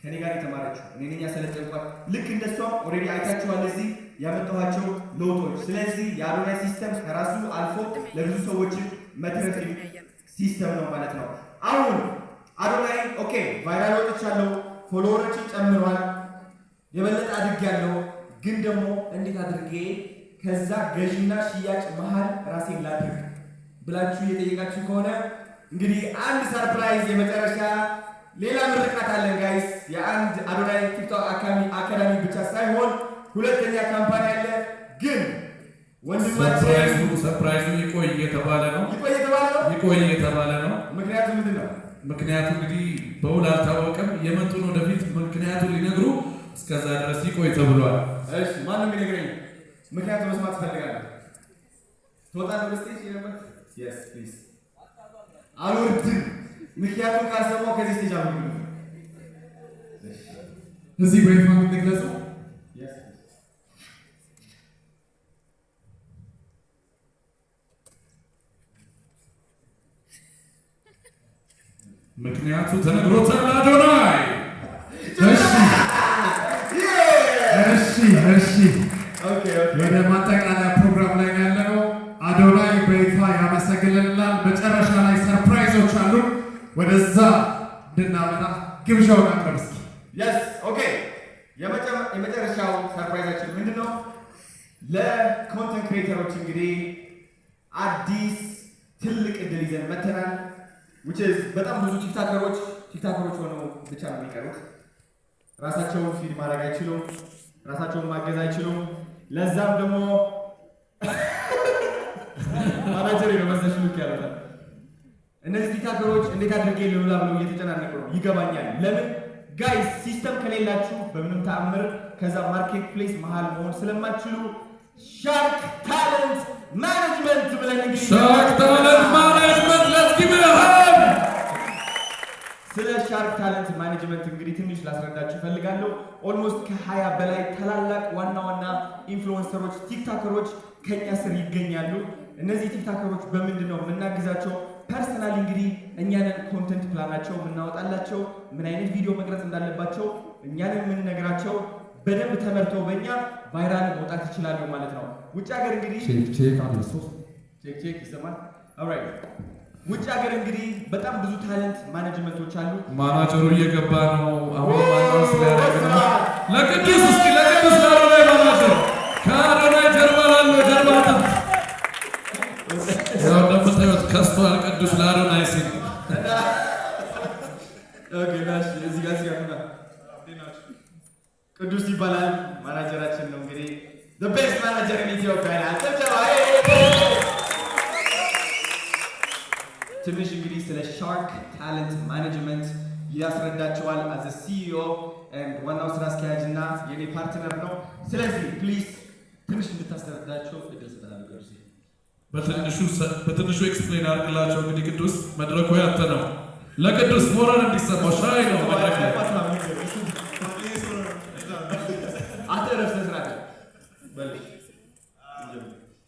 ከኔ ጋር የተማረችው እኔ ነኝ ያሰለጠንኳት። ልክ እንደሷ already አይታችኋል እዚህ ያመጣኋቸው ለውጦች። ስለዚህ የአዶናይ system ከራሱ አልፎ ለብዙ ሰዎችም መትረፍ system ነው ማለት ነው። አሁን አዶናይ okay viral ወጥቻለሁ፣ follower ኦችን ጨምሯል፣ የበለጠ አድጌያለሁ። ግን ደግሞ እንዴት አድርጌ ከዛ ገዢና ሽያጭ መሀል ራሴን ላድርግ ብላችሁ የጠየቃችሁ ከሆነ እንግዲህ አንድ surprise፣ የመጨረሻ ሌላ ምርቃት አለን guys። የአንድ አዶናይ ቲክቶክ አካዳሚ ብቻ ሳይሆን ሁለተኛ company አለ። ግን ወንድማችን surprise ኡ ይቆይ እየተባለ ነው። ይቆይ የተባለ ነው። ይቆይ እየተባለ ነው። ምክንያቱ ምንድን ነው? ምክንያቱ እንግዲህ በውል አልታወቀም። የመጡን ወደፊት ምክንያቱን ሊነግሩ፣ እስከዛ ድረስ ይቆይ ተብሏል። እሺ፣ ማነው የሚነግረኝ? ምክንያቱ መስማት እፈልጋለሁ። ትወጣለህ ወደ stage ነበር? Yes, please። አልወርድም። ምክንያቱም ካልሰማሁ ከዚህ stage አልወርድም። እዚህ በይፋ የምንግለጸው። Yes, please። ምክንያቱ ተነግሮታል። አዶናይ። እሺ። Okay. ወደ ማጠቃለያ ፕሮግራም ላይ ነው ያለነው። አዶናይ በይፋ ያመሰግንልናል። መጨረሻ ላይ surprise ኦች አሉ። ወደዛ እንድናመራ ግብዣውን አቅርብ እስኪ። Yes, okay። የመጨረሻው surprise ኣችን ምንድን ነው? ለ content creator ኦች እንግዲህ አዲስ ትልቅ እድል ይዘን መተናል። Which is በጣም ብዙ ቲክታከሮች ሆነው ብቻ ነው የሚቀሩት። ራሳቸውን feed ማድረግ አይችሉም። ራሳቸውን ማገዝ አይችሉም። ለዛም ደግሞ ማናጀር ነው መሰለሽ ልክ ያሉታል። እነዚህ ቲክታከሮች እንዴት አድርጌ ልብላ ብለው እየተጨናነቁ ነው። ይገባኛል። ለምን guys፣ system ከሌላችሁ በምንም ተአምር ከዛ market place መሀል መሆን ስለማትችሉ ሻርክ ታለንት ማኔጅመንት ብለን እንግዲህ ሻርክ ታለንት ማኔጅመንት፣ let's give it a hand። ስለ ሻርክ ታለንት ማኔጅመንት እንግዲህ ትንሽ ላስረዳችሁ እፈልጋለሁ። Almost ከ20 በላይ ታላላቅ ዋና ዋና influencer ኦች፣ ቲክታከሮች ከኛ ስር ይገኛሉ። እነዚህ ቲክታከሮች በምንድን ነው የምናግዛቸው? Personally እንግዲህ እኛንን content plan ኣቸው የምናወጣላቸው፣ ምን አይነት ቪዲዮ መቅረጽ እንዳለባቸው እኛንን የምንነግራቸው፣ በደንብ ተመርተው በእኛ viral መውጣት ይችላሉ ማለት ነው። ውጭ ሀገር እንግዲህ Check, check፣ አንድ ሶስት። Check, check፣ ይሰማል። Alright፣ ውጭ ሀገር እንግዲህ በጣም ብዙ talent management ኦች አሉ። ማናጀሩ እየገባ ነው። አሁን ማናጀር ሊያደርግ ነው። ለቅዱስ እስኪ፣ ለቅዱስ፣ ለአዶናይ ማናጀር፣ ከአዶናይ ጀርባ ላለው ጀርባ አጥንት። ያው እንደምታዩት ከስቷል ቅዱስ ለአዶናይ ሲል። Okay፣ ናሽ እዚህ ጋር ና። ቅዱስ ይባላል ማናጀራችን ነው እንግዲህ the best manager in Ethiopia ይላል። ጭብጨባ። ትንሽ እንግዲህ ስለ ሻርክ ታለንት ማኔጅመንት ያስረዳቸዋል። As a CEO ዋናው ስራ አስኪያጅ እና የኔ partner ነው። ስለዚህ please ትንሽ እንድታስረዳቸው እድል እሰጥሃለሁ ቅዱስ። በትንሹ explain አድርግላቸው። እንግዲህ ቅዱስ መድረኩ ያንተ ነው። ለቅዱስ ሞራል እንዲሰማው ሻይ ነው መድረክ ላይ። አንተ እረፍት ስነ ስርዓት በል።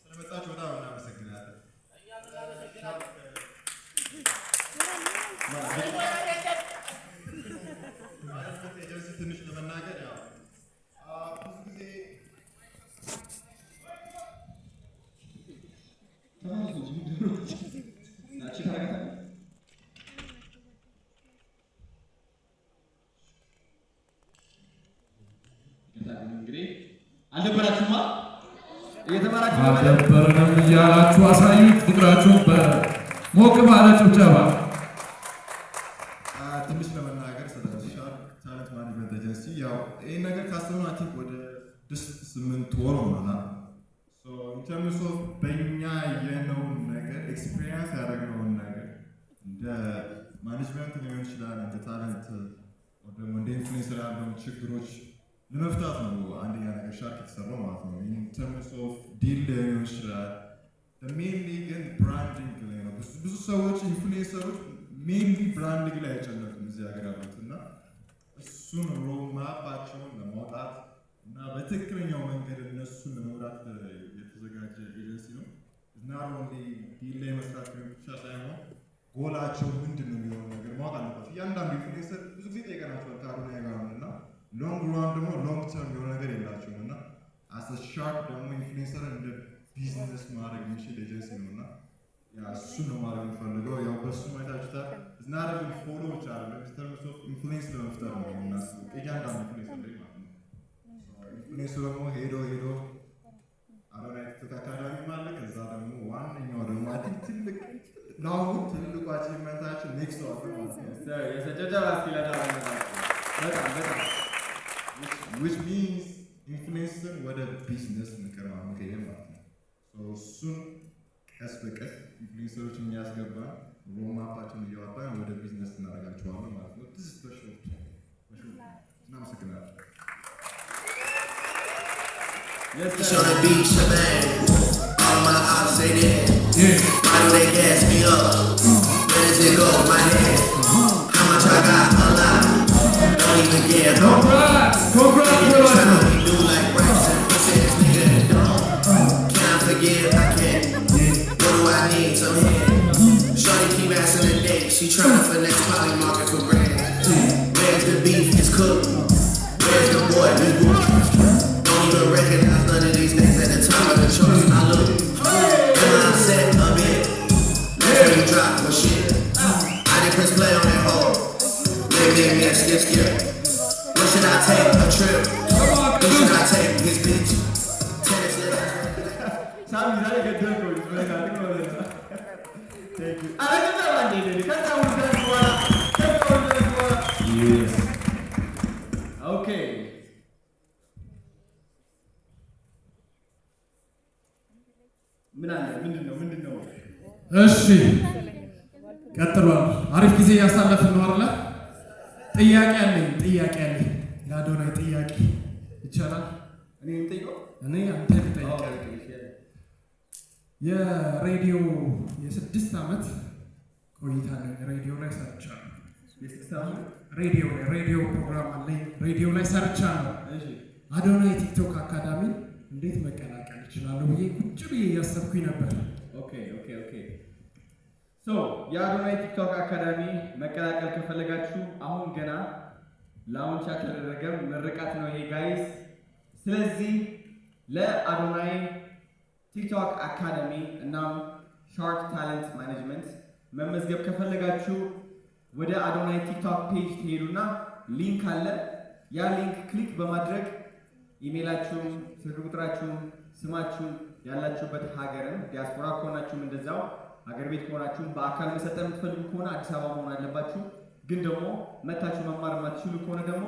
ስለመጣችሁ በጣም እናመሰግናለን። Management agency ትንሽ ለመናገር ያው ብዙ ጊዜ ናቺ ታረጋታለህ። አልደበራችሁማ? እየተማራችሁ ነው ማለት? አልደበረንም እያላችሁ አሳዩት ፍቅራችሁን በሞቅ ባለ ጭብጨባ። ትንሽ ለመናገር ስለ Shark Talent Management Agency፣ ያው ይህን ነገር ካሰብነው I think ወደ 6-8 ወር ሆኖናል። In terms of በእኛ ያየነውን ነገር፣ experience ያደረግነውን ነገር፣ እንደ management ሊሆን ይችላል፣ እንደ talent ደግሞ እንደ influencer ያለውን ችግሮች ለመፍታት ነው አንደኛ ነገር ሻርክ የተሰራው ማለት ነው። In terms of deal ሊሆን ይችላል፣ mainly ግን branding ላይ ነው። ብዙ ብዙ ሰዎች፣ influencer ኦች mainly branding ላይ አይጨነቁም እዚህ ሀገር ያሉት። እና እሱን roadmap ኣቸውን ለማውጣት እና በትክክለኛው መንገድ እነሱን ለመምራት የተዘጋጀ ኤጀንሲ ነው። Not only deal ላይ መስራት ብቻ ሳይሆን ጎላቸው ምንድን ነው የሚሆነው ነገር ማወቅ አለባቸው። እያንዳንዱ influencer ብዙ ጊዜ ጠይቀናቸዋል ከአዶናይ ጋር እና long run ደግሞ long term የሆነ ነገር የላቸውም። እና as a Shark ደግሞ influencer እንደ ቢዝነስ ማድረግ የሚችል ኤጀንሲ ነው እና ያ እሱን ነው ማድረግ የምፈልገው። ያው በእሱ ማየታችሁታል። Not even follow ብቻ አይደለም፣ terms of influence ለመፍጠር ነው የምናስበው እያንዳንዱ influencer ላይ ማለት ነው። Influence ኡ ደግሞ ሄዶ ሄዶ አዶናይ ቲክቶክ አካዳሚ አለ። ከዛ ደግሞ ዋነኛው ደግሞ I think ትልቅ ለአሁኑ ትልቁ achievement ኣችን ኔክስት አለ ማለት ነው። የጭብጨባ እስኪ ለታለንት በጣም በጣም። Which means influence ን ወደ ቢዝነስ መቀየር ማለት ነው። So እሱን ቀስ በቀስ influencer ኦችን እያስገባን roadmap ኣቸውን እያወጣን ወደ ቢዝነስ እናደርጋቸዋለን ማለት ነው። This is በ short በ short። እናመሰግናለን። Show the beat, shebang. All my ops say that. Why do they gas me up? Where does it go? My head. How much I got? A lot. Don't even care. Congrats, congrats በሏቸው። We do like rats and pussy ass nigga that don't. Can I forgive? I can't. What do I need? Some head. Shorty keep asking a date. She tryna finesse poly market for bread. Where's the beef? It's cooked. Where's the boy? This boy. Don't even recognize none of these things at the time of the choice. I look. Am I upset a bit? Let me drop my shit. I didn't press play on that hoe. Make me me skip skip. Where should I take a trip? Where should I take his bitch? Tennis lessons. ሳሚ ዛሬ ገደልከው ልጅ ብለህ ማለት ነው። Thank you። ኧረ ጭብጨባ እንዴ! ከዛ ሁሉ በኋላ፣ ከዛ ሁሉ በኋላ። Okay፣ ምን አለ? ምንድን ነው? ምንድን ነው? እሺ ቀጥሏል። አሪፍ ጊዜ እያሳለፍን ነው አይደለ? ጥያቄ አለኝ፣ ጥያቄ አለኝ ለአዶናይ፣ ጥያቄ ይቻላል? እኔ የምጠይቀው? እኔ አንተ ልጠይቅ። የሬዲዮ የ6 ዓመት ቆይታ አለኝ። ሬዲዮ ላይ ሰርቻለሁ። የ6 ዓመት? ሬዲዮ ላይ፣ ሬዲዮ ፕሮግራም አለኝ። ሬዲዮ ላይ ሰርቻለሁ። እሺ። አዶናይ ቲክቶክ አካዳሚ እንዴት መቀላቀል እችላለሁ ብዬ ቁጭ ብዬ እያሰብኩኝ ነበር። Okay, so የአዶናይ ቲክቶክ አካዳሚ መቀላቀል ከፈለጋችሁ አሁን ገና launch አልተደረገም፣ ምርቃት ነው ይሄ guys። ስለዚህ ለአዶናይ ቲክቶክ አካዳሚ እናም Shark Talent Management መመዝገብ ከፈለጋችሁ ወደ አዶናይ ቲክቶክ page ትሄዱና link አለ። ያ link click በማድረግ ኢሜይላችሁን፣ ስልክ ቁጥራችሁን፣ ስማችሁን፣ ያላችሁበት ሀገርን፣ ዲያስፖራ ከሆናችሁም እንደዛው፣ ሀገር ቤት ከሆናችሁም፣ በአካል መሰልጠን የምትፈልጉ ከሆነ አዲስ አበባ መሆን አለባችሁ። ግን ደግሞ መታችሁ መማር የማትችሉ ከሆነ ደግሞ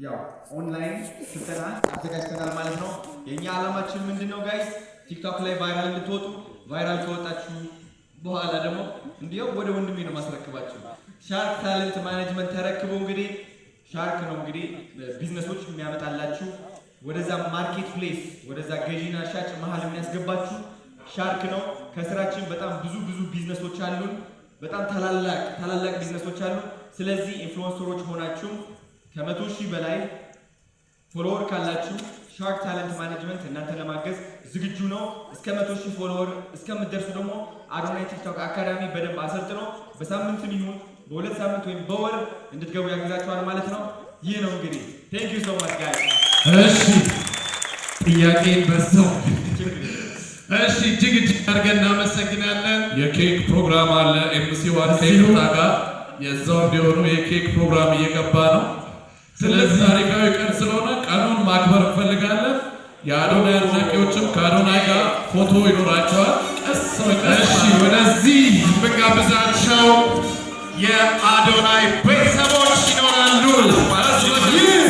ያው ኦንላይን ስልጠና አዘጋጅተናል ማለት ነው። የእኛ ዓላማችን ምንድን ነው guys? ቲክቶክ ላይ viral እንድትወጡ፣ viral ከወጣችሁ በኋላ ደግሞ እንዲያው ወደ ወንድሜ ነው ማስረክባችሁ። Shark Talent Management ተረክቦ እንግዲህ ሻርክ ነው እንግዲህ ቢዝነሶች የሚያመጣላችሁ፣ ወደዛ market place፣ ወደዛ ገዢና ሻጭ መሀል የሚያስገባችሁ ሻርክ ነው። ከስራችን በጣም ብዙ ብዙ ቢዝነሶች አሉን። በጣም ታላላቅ ታላላቅ ቢዝነሶች አሉ። ስለዚህ influencer ኦች ሆናችሁ ከ100,000 በላይ follower ካላችሁ Shark Talent Management እናንተ ለማገዝ ዝግጁ ነው። እስከ 100,000 follower እስከምትደርሱ ደግሞ አዶናይ ቲክቶክ አካዳሚ በደንብ አሰልጥኖ በሳምንትም ይሁን በ2 ሳምንት ወይም በወር እንድትገቡ ያግዛችኋል ማለት ነው። ይህ ነው እንግዲህ። Thank you so much guys። እሺ፣ ጥያቄን በዛው። እሺ፣ እጅግ እጅግ አድርገን እናመሰግናለን። የኬክ ፕሮግራም አለ። MC ዋን ከይቅርታ ጋር የዛው እንዲሆኑ የኬክ ፕሮግራም እየገባ ነው። ስለዚህ ታሪካዊ ቀን ስለሆነ ቀኑን ማክበር እንፈልጋለን። የአዶናይ አድናቂዎችም ከአዶናይ ጋር ፎቶ ይኖራቸዋል። ቀስ በቀስ እሺ፣ ወደዚህ የምንጋብዛቸው የአዶናይ ቤተሰቦች ይኖራሉ። ይህ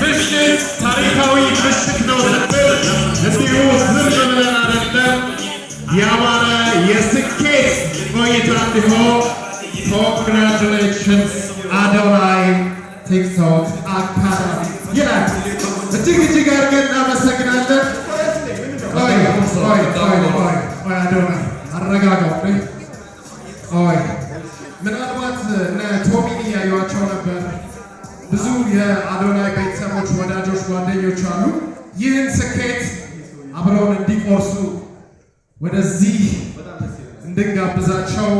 ምሽት ታሪካዊ ምሽት ነው ስንል እንዲሁ ዝም ብለን አይደለም። ያማረ የስኬት ቆይታ እንዲሆን congratulations አዶናይ TikTok Academy ይላል። እጅግ እጅግ አድርገን እናመሰግናለን። ቆይ ቆይ ቆይ ቆይ ቆይ፣ አዶናይ አረጋጋው። ቆይ፣ ምናልባት እነ ቶሚን እያዩዋቸው ነበር። ብዙ የአዶናይ ቤተሰቦች፣ ወዳጆች፣ ጓደኞች አሉ። ይህን ስኬት አብረውን እንዲቆርሱ ወደዚህ እንድንጋብዛቸው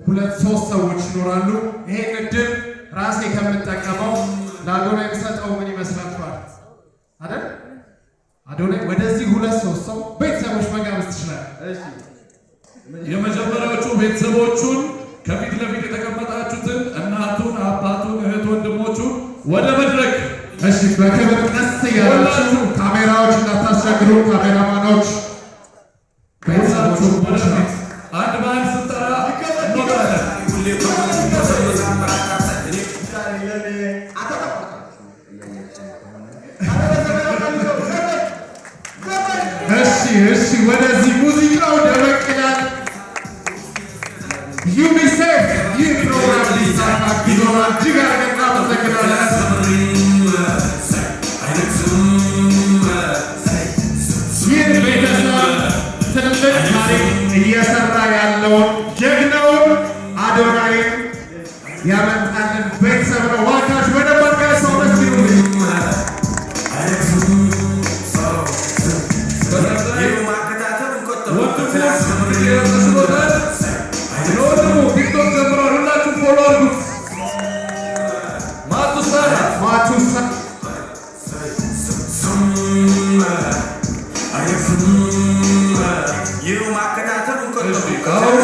ሁለት ሶስት ሰዎች ይኖራሉ። ይሄን እድል ራሴ ከምጠቀመው ለአዶናይ የምሰጠው ምን ይመስላችኋል? አይደል? አዶናይ ወደዚህ ሁለት ሶስት ሰው ቤተሰቦች መጋበዝ ትችላለህ። የመጀመሪያዎቹ ቤተሰቦቹን ከፊት ለፊት የተቀመጣችሁትን እናቱን፣ አባቱን፣ እህት ወንድሞቹን ወደ መድረክ። እሺ፣ በክብር ቀስ እያላችሁ፣ ካሜራዎች እንዳታስቸግሩ፣ ካሜራማኖች ቤተሰቦቹ ሁላችሁ ወደፊት አንድ በአንድ ስንጠራ እንወጣለን። እሺ፣ ወደዚህ ሙዚቃው ደመቅ ይላል። ዩኒሴፍ ይህ ፕሮግራም ሊሳካ አግዞናል። እጅግ አድርገን እናመሰግናለን። ይህ ቤተሰብ ትልቅ ታሪክ እየሰራ ያለውን ጀግናውን አዶናይን ያመጣልን ቤተሰብ ነው። ዋካሽ ወደ ባርካሽ ሰው ደስ ይሉልኝ። በቀጣይ ወንድሙ ተስሎታል። ለወንድሙ TikTok ጀምሯል። ሁላችሁ follow አድርጉት። ማቱሳላ። ማቱሳ። አሁን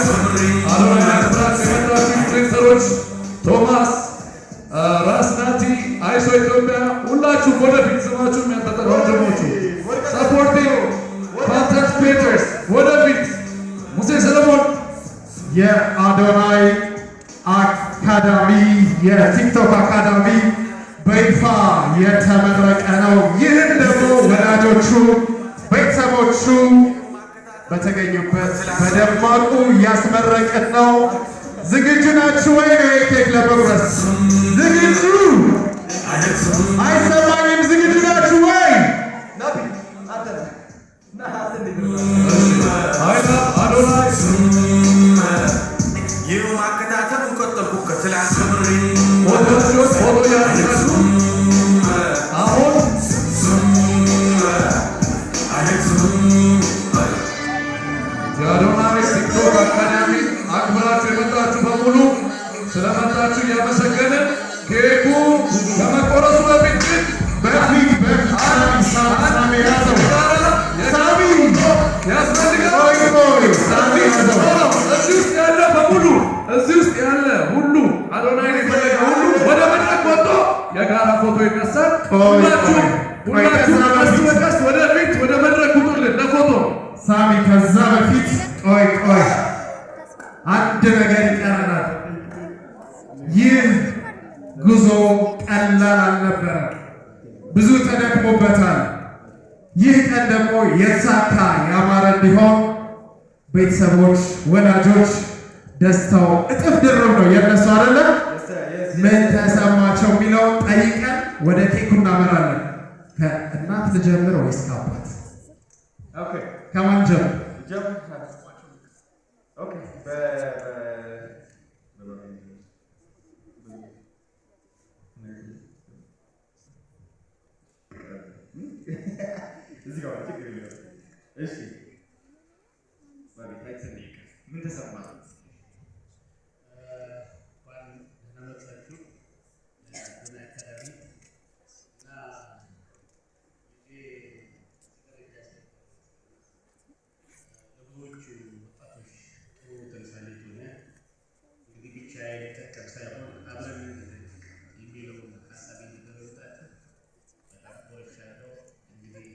አዶናይ አክብራችሁ የመጣችሁ influencer ኦች ቶማስ፣ ራስ ናቲ፣ አይሶ ኢትዮጵያ፣ ሁላችሁም ወደፊት፣ ስማችሁ የሚያንጠጠር ወንድሞቹ supporting content creators ወደፊት፣ ሙሴ ሰለሞን። የአዶናይ አካዳሚ፣ የ TikTok አካዳሚ በይፋ የተመረቀ ነው። ይህን ደግሞ ወዳጆቹ፣ ቤተሰቦቹ በተገኙበት በደማቁ እያስመረቅን ነው። ዝግጁ ናችሁ ወይ ነው ኬክ ለመቁረስ? ዝግጁ አይሰማኝም። ዝግጁ ናችሁ ወይ? አይና አዶናይ። ፎቶዎች ፎቶ ያነሳችሁ አሁን የአዶናይ TikTok Academy አክብራችሁ የመጣችሁ በሙሉ ስለመጣችሁ እያመሰገንን ኬኩ ከመቆረሱ በፊት ግን በፊት በፊት ሳሚ፣ ሳሚ፣ ሳሚ ያዘው፣ ሳሚ። ያስፈልጋል። ቆይ ቆይ፣ ሳሚ ያዘው። እዚህ ውስጥ ያለ በሙሉ፣ እዚህ ውስጥ ያለ ሁሉ፣ አዶናይን የፈለገ ሁሉ ወደ መድረክ ወጥቶ የጋራ ፎቶ ይነሳል። ቆይ፣ ሁላችሁ ቆይ፣ ቆይ፣ ሁላችሁ ከዛ ቀስ በፊት በቀስ ወደፊት ወደ መድረክ ውጡልን ለፎቶ። ሳሚ፣ ከዛ በፊት ቆይ ቆይ፣ አንድ ነገር ይቀረናል። ይህ ጉዞ ቀላል አልነበረም። ብዙ ተደክሞበታል። ይህ ቀን ደግሞ የተሳካ ያማረ እንዲሆን ቤተሰቦች፣ ወላጆች ደስታው እጥፍ ድርብ ነው የነሱ፣ አይደለም? ምን ተሰማቸው የሚለውን ጠይቀን ወደ ኬኩ እናመራለን። ከእናት ልጀምር ወይስ ከአባት? ከማን ጀምር? Okay. እዚህ ጋር ችግር የለውም። እሺ፣ ባቤታችን ምን ተሰማህ? እንኳን ደህና መጣችሁ አዶናይ አካዳሚ እና ልጄ ደረጃ ለብዙዎቹ ወጣቶች ጥሩ ተምሳሌት ሆነ። እንግዲህ ብቻዬን ልጠቀም ሳይሆን አብረን እንጠቀም የሚለውን ሀሳብ በመምጣት በጣም ኮርቻለሁ። እንግዲህ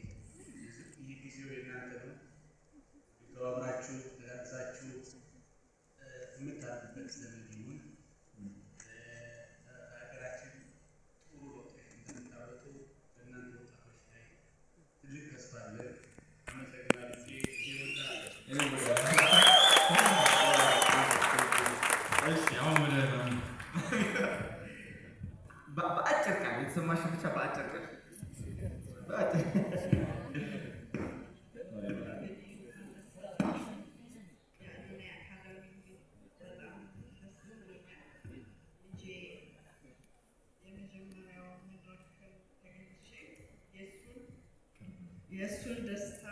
የእሱን ደስታ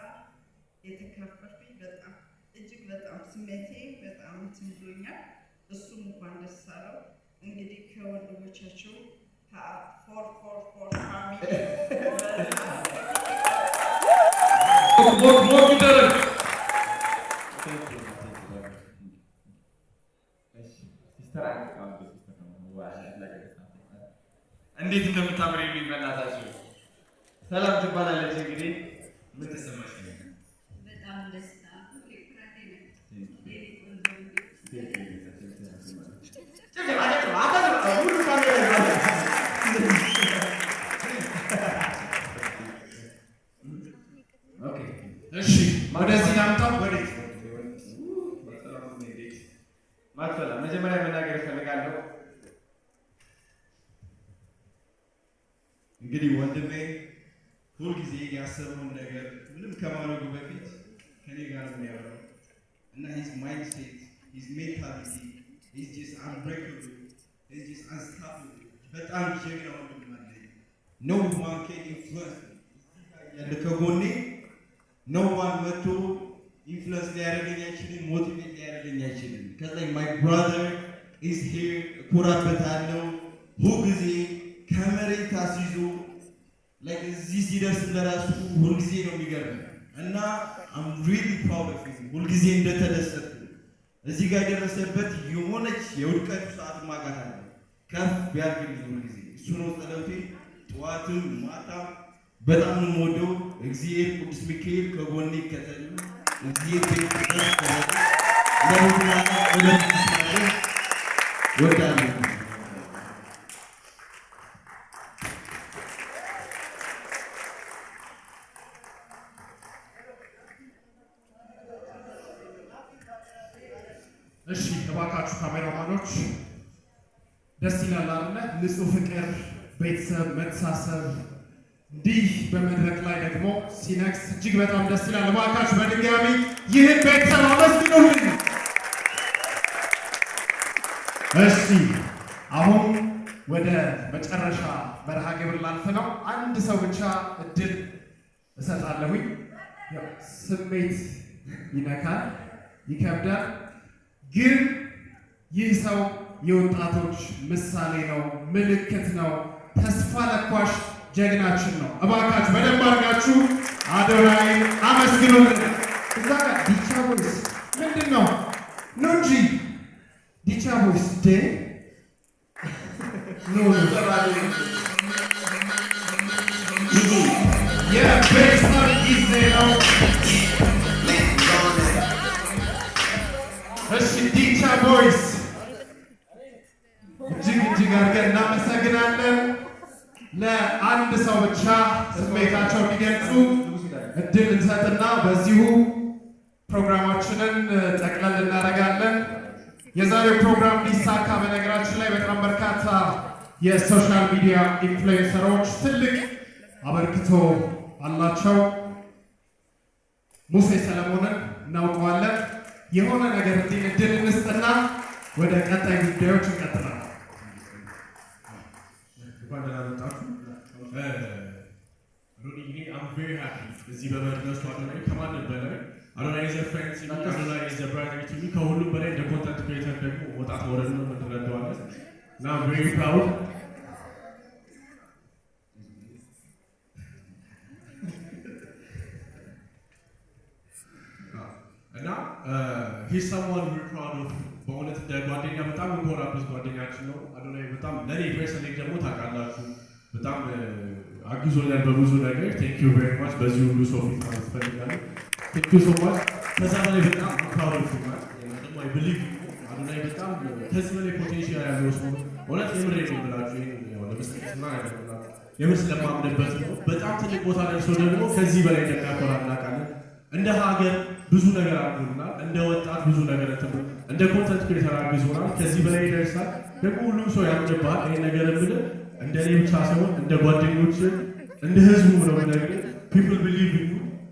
የተካፈልኩኝ በጣም እጅግ በጣም ስሜቴ በጣም እንትን ብሎኛል። እሱም እንኳን ደስ አለው። እንግዲህ ከወንድሞቻቸው 444 family ሞቅ ሞቅ ይደረግ። Thank you, thank you. እሺ፣ sister sister ነው። እንዴት እንደምታምር የሚል በእናታችሁ። ሰላም ትባላለች። እንግዲህ ምን ተሰማሽ? በጣም ደስታ፣ ሁሌ ኩራቴ ነው። የኔ ቆንጆ። ጭብጨባ፣ ጭብጨባ፣ አታጭብጭቡ፣ ሁሉ ካሜራ ይዟል። Okay. እሺ፣ ወደዚህ ላምጣው። ወዴት? ማክፈላ መጀመሪያ መናገር እፈልጋለሁ። እንግዲህ ወንድሜ ሁልጊዜ ያሰበውን ነገር ምንም ከማድረጉ በፊት ከኔ ጋር ነው የሚያወራው እና his mindset, his mentality is just unbreakable, is just unstoppable። በጣም ጀግና ወንድም አለኝ። No one can influence ያለ ከጎኔ no one መጥቶ influence ሊያደርገኝ አይችልም፣ motivate ሊያደርገኝ አይችልም። ከዛ my brother is here፣ እኮራበታለሁ። ሁልጊዜ ከመሬት አስይዞ like እዚህ ሲደርስ ለራሱ ሁልጊዜ ነው የሚገርመው እና I'm really proud of him። ሁልጊዜ እንደተደሰትኩ እዚህ ጋር የደረሰበት የሆነች የውድቀቱ ሰዓት ማቃት አለ። ከፍ ያድርግልኝ ሁልጊዜ እሱ ነው ጸሎቴ። ጠዋትም ማታም በጣም ነው የምወደው። እግዚአብሔር ቅዱስ ሚካኤል ከጎኔ ይከተል። እግዚአብሔር ቤት ለብዙ ወዳለሁ። እሺ፣ እባካችሁ ካሜራማኖች፣ ደስ ይላል አይደለ? ንጹህ ፍቅር፣ ቤተሰብ፣ መተሳሰብ እንዲህ በመድረክ ላይ ደግሞ ሲነግስ እጅግ በጣም ደስ ይላል። እባካችሁ በድጋሚ ይህን ቤተሰብ አመስግኑልኝ። እሺ፣ አሁን ወደ መጨረሻ መርሃ ግብር ላልፍ ነው። አንድ ሰው ብቻ እድል እሰጣለሁኝ። ያው ስሜት ይነካል፣ ይከብዳል። ግን ይህ ሰው የወጣቶች ምሳሌ ነው፣ ምልክት ነው፣ ተስፋ ለኳሽ ጀግናችን ነው። እባካችሁ በደንብ አድርጋችሁ አዶናይን አመስግኑልን። እዛ ጋር ዲቻ ቦይስ ምንድን ነው? ኑ እንጂ ዲቻ ቦይስ ዴ ኑ። የቤተሰብ ጊዜ ነው። እሺ፣ ዲቻ ቦይስ እጅግ እጅግ አድርገን እናመሰግናለን። ለአንድ ሰው ብቻ ስሜታቸው እንዲገልጹ እድል እንሰጥና በዚሁ ፕሮግራማችንን ጠቅለል እናደርጋለን። የዛሬው ፕሮግራም እንዲሳካ በነገራችን ላይ በጣም በርካታ የ social media influencer ኦች ትልቅ አበርክቶ አላቸው። ሙሴ ሰለሞንን እናውቀዋለን። የሆነ ነገር እንዲህ እድል እንስጥና ወደ ቀጣይ ጉዳዮች እንቀጥላለን። እንኳን ደህና መጣችሁ። ሮኒ፣ እኔ I'm very happy እዚህ በመድረሱ። አዶናይ ከማንም በላይ አዶናይ is a friend to me፣ አዶናይ is a brother to me። ከሁሉም በላይ እንደ content creator ደግሞ መውጣት መውረድ ነው እንረዳዋለን እና I'm very proud። እና he's someone we're proud of። በእውነት እንደ ጓደኛ በጣም እንኮራበት ጓደኛችን ነው አዶናይ። በጣም ለእኔ personally ደግሞ ታውቃላችሁ በጣም አግዞኛል በብዙ ነገር። Thank you very much። በዚህ ሁሉ ሰው ፊት ማለት እፈልጋለሁ። Thank you so much። ከዛ በላይ በጣም proud of ማለት ደግሞ I believe አዶናይ በጣም ከዚህ በላይ potential ያለው ሰው ነው። እውነት የምሬ ነው የምላችሁ። ይሄን ያው ለመስጠት ነገር የምር ስለማምንበት ነው። በጣም ትልቅ ቦታ ደርሶ ደግሞ ከዚህ በላይ እንደሚያኮራ እናውቃለን። እንደ ሀገር ብዙ ነገር አድርጎልናል። እንደ ወጣት ብዙ ነገር እንትን እንደ content creator አግዞናል። ከዚህ በላይ ይደርሳል። ደግሞ ሁሉም ሰው ያምንብሃል። ይሄን ነገር የምልህ እንደ እኔ ብቻ ሳይሆን እንደ ጓደኞች፣ እንደ ህዝቡ ነው የምነግርህ። People believe you።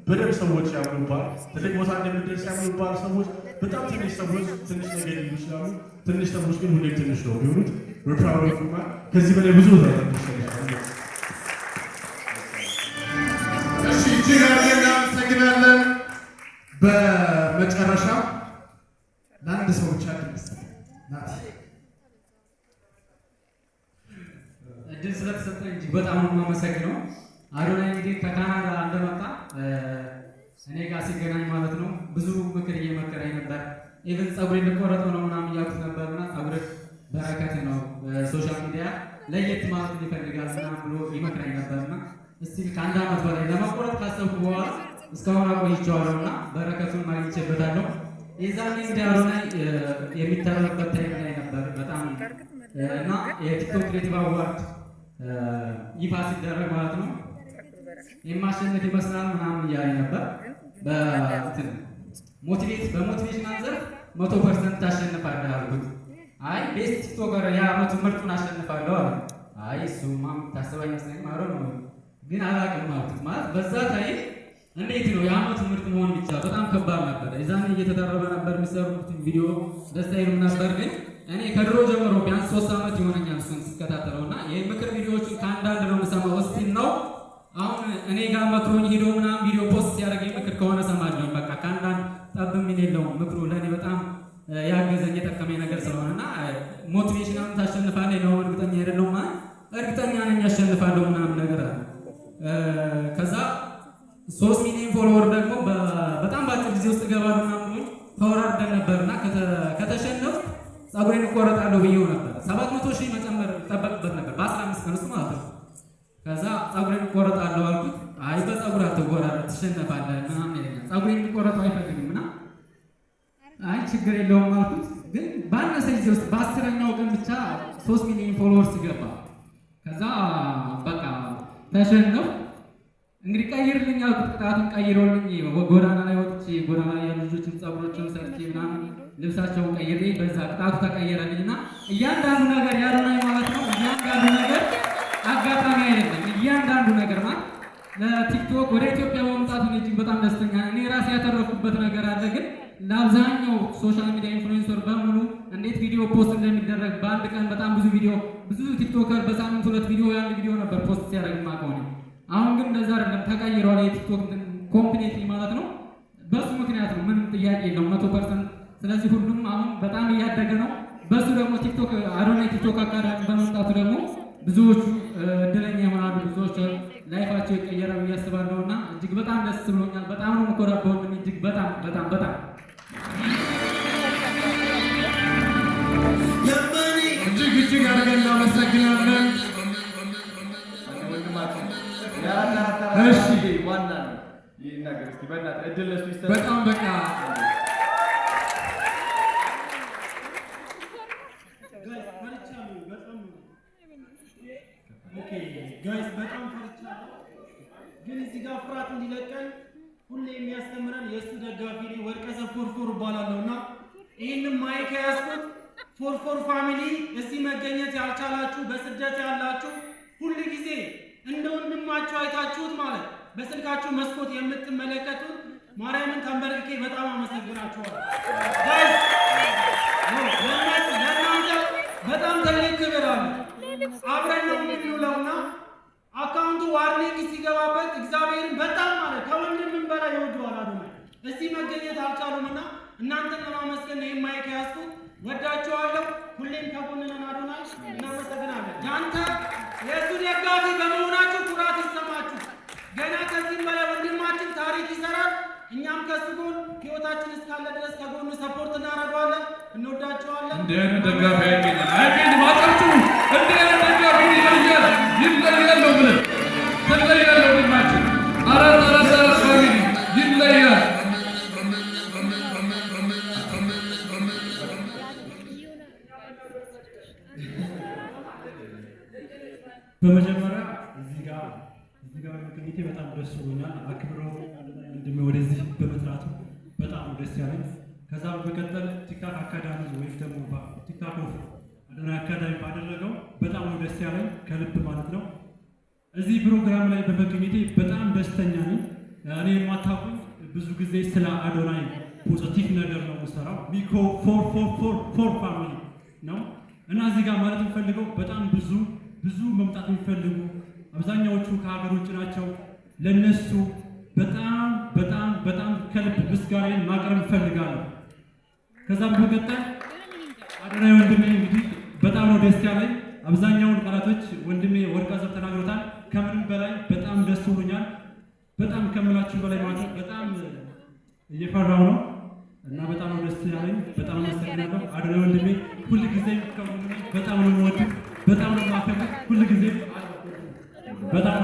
በደንብ ሰዎች ያምኑብሃል። ትልቅ ቦታ እንደምትደርስ ያምኑብሃል ሰዎች። በጣም ትንሽ ሰዎች ትንሽ ነገር ሊሉ ይችላሉ። ትንሽ ሰዎች ግን ሁሌም ትንሽ ነው የሚሆኑት። We're proud of you, man። ከዚህ በላይ ብዙ ቦታ እንደርሳለን። እሺ፣ እጅግ አድርገን በመጨረሻ ለአንድ ሰው ብቻ ድምፅ ናቲ። እድል ስለተሰጠኝ እጅግ በጣም ነው የማመሰግነው። አዶናይ እንግዲህ ከካናዳ እንደመጣ እኔ ጋር ሲገናኝ ማለት ነው ብዙ ምክር እየመከረኝ ነበር። Even ፀጉሬን ልቆረጠው ነው ምናምን እያልኩት ነበር እና ፀጉርህ በረከት ነው፣ social media ለየት ማለት ይፈልጋል ምናምን ብሎ ይመክረኝ ነበር እና እስቲ ከአንድ ዓመት በላይ ለመቆረጥ ካሰብኩ በኋላ እስካሁን አቆይቼዋለሁ እና በረከቱን አግኝቼበታለሁ። የዛኔ እንግዲህ አዶናይ የሚተረበት time ላይ ነበር በጣም እና የቲክቶክ Creative Award ይፋ ሲደረግ ማለት ነው የማሸነፍ ይመስላል ምናምን እያለኝ ነበር። በእንትን motivate በ motivational ዘርፍ 100% ታሸንፋለህ አልኩት። አይ best TikToker የዓመቱ ምርጡን አሸንፋለሁ አለ። አይ እሱማ የምታስብ አይመስለኝም፣ አሮ ነው ግን አላውቅም አልኩት። ማለት በዛ time እንዴት ነው የዓመቱ ምርጥ መሆን ብቻ በጣም ከባድ ነበር። የዛኔ እየተደረበ ነበር፣ የሚሰሩት ቪዲዮ ደስ አይሉም ነበር። ግን እኔ ከድሮ ጀምሮ ቢያንስ 3 ዓመት ይሆነኛል እሱን ስከታተለው እና የምክር ቪዲዮዎችን ከአንዳንድ ነው የምሰማው። እስቲል ነው አሁን እኔ ጋር መክሮኝ ሂዶ ምናምን ቪዲዮ post ሲያደርግ ምክር ከሆነ ሰማለሁ። በቃ ከአንዳንድ ጠብ የሚል የለውም፣ ምክሩ ለእኔ በጣም ያገዘኝ የጠቀመኝ ነገር ስለሆነ እና motivational ታሸንፋለህ ነው እርግጠኛ አይደለሁም፣ ማለት እርግጠኛ ነኝ ያሸንፋለሁ ምናምን ነገር አለ። ከዛ 3 ሚሊዮን follower ደግሞ በጣም በአጭር ጊዜ ውስጥ እገባለሁ ምናምን ብሎኝ ተወራርደን ነበር እና ከተሸነፍኩ ፀጉሬን እቆረጣለሁ ብዬው ነበር። 700,000 መጨመር ይጠበቅበት ነበር በ15 ቀን ውስጥ ማለት ነው። ከዛ ፀጉሬን እቆረጣለሁ አልኩት። አይ በፀጉር አትጎራረጥ ትሸነፋለህ ምናምን ይለኛል። ፀጉሬን እንዲቆረጠው አይፈልግም እና አይ ችግር የለውም አልኩት። ግን ባነሰ ጊዜ ውስጥ በ10ኛው ቀን ብቻ 3 ሚሊዮን followers ገባ። ከዛ በቃ ተሸነፍ። እንግዲህ ቀይርልኝ አልኩት። ቅጣቱን ቀይሮልኝ ጎዳና ላይ ወጥቼ ጎዳና ላይ ያሉ ልጆችን ፀጉሮችን ሰርቼ ምናምን ልብሳቸውን ቀይሬ በዛ ቅጣቱ ተቀየረልኝ እና እያንዳንዱ ነገር ያዶናይ ማለት ነው፣ እያንዳንዱ ነገር አጋጣሚ አይደለም። እያንዳንዱ ነገር ማለት ለቲክቶክ ወደ ኢትዮጵያ በመምጣቱ እጅግ በጣም ደስተኛ ነኝ። እኔ ራሴ ያተረፍኩበት ነገር አለ፣ ግን ለአብዛኛው social media influencer በሙሉ እንዴት ቪዲዮ post እንደሚደረግ በአንድ ቀን በጣም ብዙ ቪዲዮ፣ ብዙ TikToker በሳምንት ሁለት ቪዲዮ፣ የአንድ ቪዲዮ ነበር post ሲያደርግ የማውቀው እኔ። አሁን ግን እንደዛ አይደለም፣ ተቀይሯል። የቲክቶክ completely ማለት ነው። በሱ ምክንያት ነው፣ ምንም ጥያቄ የለውም፣ 100%። ስለዚህ ሁሉም አሁን በጣም እያደገ ነው። በሱ ደግሞ ቲክቶክ አዶናይ ቲክቶክ አካዳሚ በመምጣቱ ደግሞ ብዙዎቹ እድለኛ ይሆናሉ፣ ብዙዎቹ life ኣቸው ይቀየራል ብዬ አስባለሁ እና እጅግ በጣም ደስ ብሎኛል። በጣም ነው የምኮራው በወንድሜ፣ እጅግ በጣም በጣም በጣም። እጅግ እጅግ አድርገን እናመሰግናለን። ወንድማችን የአራት አራት አራት ዋና ነው ይናገር እስኪ፣ በእናትህ እድል ለሱ ይሰጥ። በጣም በቃ Guys ፈርቻለሁ በጣም። Okay guys፣ በጣም ፈርቻለሁ፣ ግን እዚህ ጋር ፍርሃት እንዲለቀን ሁሌ የሚያስተምረን የእሱ ደጋፊ ነኝ። ወርቀዘብ ፎርፎር እባላለሁ እና ይህንን mic የያዝኩት 44 family እዚህ መገኘት ያልቻላችሁ፣ በስደት ያላችሁ፣ ሁል ጊዜ እንደ ወንድማችሁ አይታችሁት ማለት በስልካችሁ መስኮት የምትመለከቱት ማርያምን ተንበርክኬ በጣም አመሰግናችኋለሁ። Guys፣ ለእናንተ በጣም ትልቅ ክብር አለ። አብረን ነው የምንውለውና account ኡ warning ሲገባበት እግዚአብሔርን በጣም ማለት ከወንድምም በላይ ይወደዋል አዶናይ። እዚህ መገኘት አልቻሉምና እናንተን ለማመስገን ነው ይሄን mic የያዝኩት። ወዳችኋለሁ። ሁሌም ከጎንህ ነን አዶናይ። እናመሰግናለን። ያንተ የእሱ ደጋፊ በመሆናችሁ ኩራት ይሰማችሁ። ገና ከዚህም በላይ ወንድማችን ታሪክ ይሰራል። እኛም ከሱ ጎን ህይወታችን እስካለ ድረስ ከጎኑ support እናደርገዋለን። እንወዳቸዋለን። እንዲህ አይነት ደጋፊ አይገኝም፣ አይገኝም። አጨብጭቡ። እንዲህ አይነት ደጋፊ ይለያል፣ ይለያል ነው ብለን ትለያለህ ወንድማችን። አራት አራት አራት family ይለያል። በመጀመሪያ እዚህ ጋር በመገኘቴ በጣም ደስ ብሎኛል። አክብሮ ወንድሜ ወደዚህ በመጥራቱ በጣም ነው ደስ ያለኝ። ከዛ በመቀጠል ቲክታክ አካዳሚ ወይም ደግሞ ቲክታክ of አዶናይ አካዳሚ ባደረገው በጣም ነው ደስ ያለኝ ከልብ ማለት ነው። እዚህ ፕሮግራም ላይ በመገኘቴ በጣም ደስተኛ ነኝ። እኔ የማታውቁኝ ብዙ ጊዜ ስለ አዶናይ positive ነገር ነው የምሰራው። ሚኮ 4444 family ነው እና እዚህ ጋር ማለት የምፈልገው በጣም ብዙ ብዙ መምጣት የሚፈልጉ አብዛኛዎቹ ከሀገር ውጭ ናቸው። ለነሱ በጣም በጣም በጣም ከልብ ምስጋና ምስጋናዬን ማቅረብ እፈልጋለሁ። ከዛም በመቀጠል አዶናይ ወንድሜ፣ እንግዲህ በጣም ነው ደስ ያለኝ። አብዛኛውን ቃላቶች ወንድሜ ወርቅአዘብ ተናግሮታል። ከምንም በላይ በጣም ደስ ብሎኛል። በጣም ከምላችሁ በላይ ማለት ነው። በጣም እየፈራው ነው እና በጣም ነው ደስ ያለኝ። በጣም አመሰግናለሁ አዶናይ ወንድሜ። ሁል ጊዜ ከወንድሜ በጣም ነው የምወድህ፣ በጣም ነው የማከብርህ። ሁል ጊዜ በጣም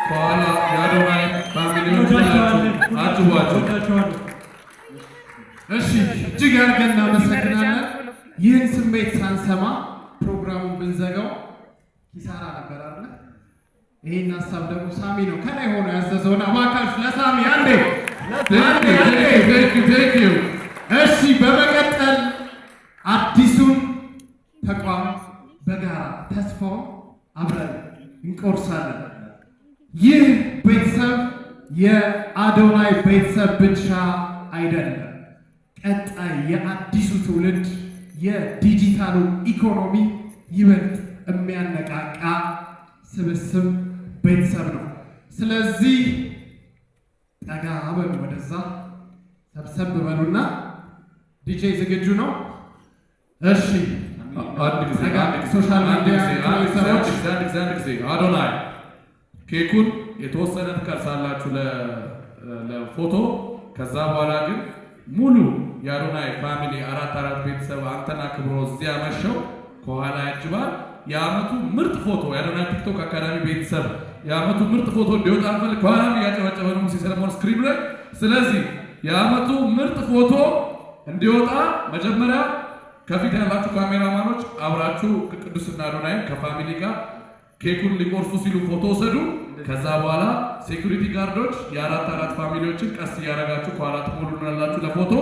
ከኋላ የአዶናይ family ዎች ሁላችሁ አጅቧቸው። ወዳችኋለሁ። እሺ፣ እጅግ አድርገን እናመሰግናለን። ይህን ስሜት ሳንሰማ ፕሮግራሙን ብንዘጋው ኪሳራ ነበር አይደለ? ይህን ሀሳብ ደግሞ ሳሚ ነው ከላይ ሆኖ ያዘዘውና እባካችሁ ለሳሚ አንዴ Thank you, thank you, thank you. እሺ፣ በመቀጠል አዲሱን ተቋም በጋራ ተስፋውን አብረን እንቆርሳለን። ይህ ቤተሰብ የአዶናይ ቤተሰብ ብቻ አይደለም። ቀጣይ የአዲሱ ትውልድ የዲጂታሉ ኢኮኖሚ ይበልጥ የሚያነቃቃ ስብስብ ቤተሰብ ነው። ስለዚህ ጠጋ በሉ፣ ወደዛ ሰብሰብ በሉና ዲጄ ዝግጁ ነው? እሺ። አንድ ጊዜ፣ አንድ ጊዜ፣ social አንድ ሚዲያ ጊዜ፣ አንድ ጊዜ፣ influencer ኦች። አንድ ጊዜ፣ አንድ ጊዜ፣ አንድ ጊዜ። አዶናይ፣ ኬኩን የተወሰነ ትቀርሳላችሁ ለፎቶ። ከዛ በኋላ ግን ሙሉ የአዶናይ family አራት አራት ቤተሰብ አንተን አክብሮ እዚያ መሸው ከኋላ ያጅባል። የአመቱ ምርጥ ፎቶ፣ የአዶናይ ቲክቶክ አካዳሚ ቤተሰብ የአመቱ ምርጥ ፎቶ እንዲወጣ እንፈልግ። ከኋላም እያጨበጨበ ነው ሙሴ ሰለሞን screen ኑ ላይ። ስለዚህ የአመቱ ምርጥ ፎቶ እንዲወጣ መጀመሪያ ከፊት ያላችሁ ካሜራማኖች አብራችሁ ቅዱስና አዶናይን ከ family ጋር ኬኩን ሊቆርሱ ሲሉ ፎቶ ወሰዱ። ከዛ በኋላ security guard ኦች የአራት አራት family ዎችን ቀስ እያደረጋችሁ ከኋላ ትሞሉናላችሁ ለፎቶ።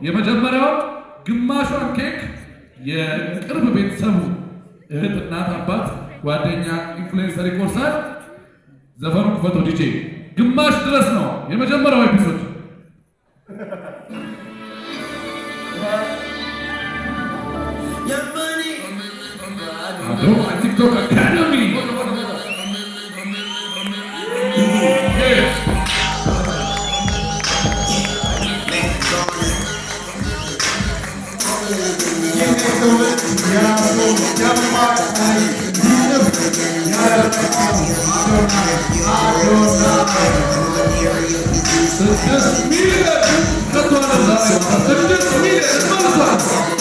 የመጀመሪያው ግማሿን ኬክ የቅርብ ቤተሰቡ እህት፣ እናት፣ አባት፣ ጓደኛ፣ influencer ይቆርሳል። ዘፈኑ ክፈቶ ዲጄ። ግማሽ ድረስ ነው የመጀመሪያው episode። አዶናይ ቲክቶክ አካዳሚ። Yeah. ይህ ትውልድ የራሱ ደማቅ ታሪክ እንዲጽፍ ያደረገው አዶናይ፣ አዶናይ። 6 ሚሊዮን ከቷል። ዛሬ 6 ሚሊዮን መልሷል።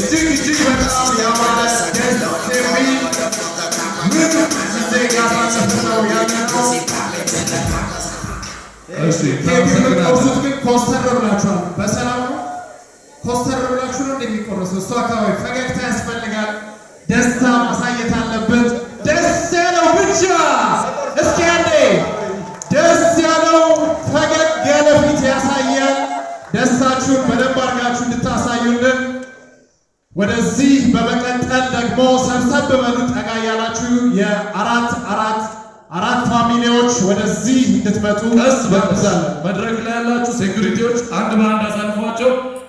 እጅግ እጅግ በጣም ያማረ፣ ደስ የሚል፣ ምርጥ ጊዜ ያሳለፍን ነው ያለነው። እሺ። ኬክ የምትቆርሱት ግን ኮስተር ብላችኋል። በሰላም ነው? ኮስተር ብላችሁ ነው እንደሚቆረሰው እሱ አካባቢ ፈገግታ ያስፈልጋል። ደስታ ማሳየት አለበት። ደስ ያለው ብቻ እስኪ አንዴ ደስ ያለው ፈገግ ያለ ፊት ያሳያል። ደስታችሁን በደንብ አድርጋችሁ እንድታሳዩልን ወደዚህ በመቀጠል ደግሞ ሰብሰብ በሉ፣ ጠጋ እያላችሁ የአራት አራት አራት family ዎች ወደዚህ እንድትመጡ ቀስ በቀስ ጋብዛለን። መድረክ ላይ ያላችሁ security ዎች አንድ በአንድ አሳልፏቸው።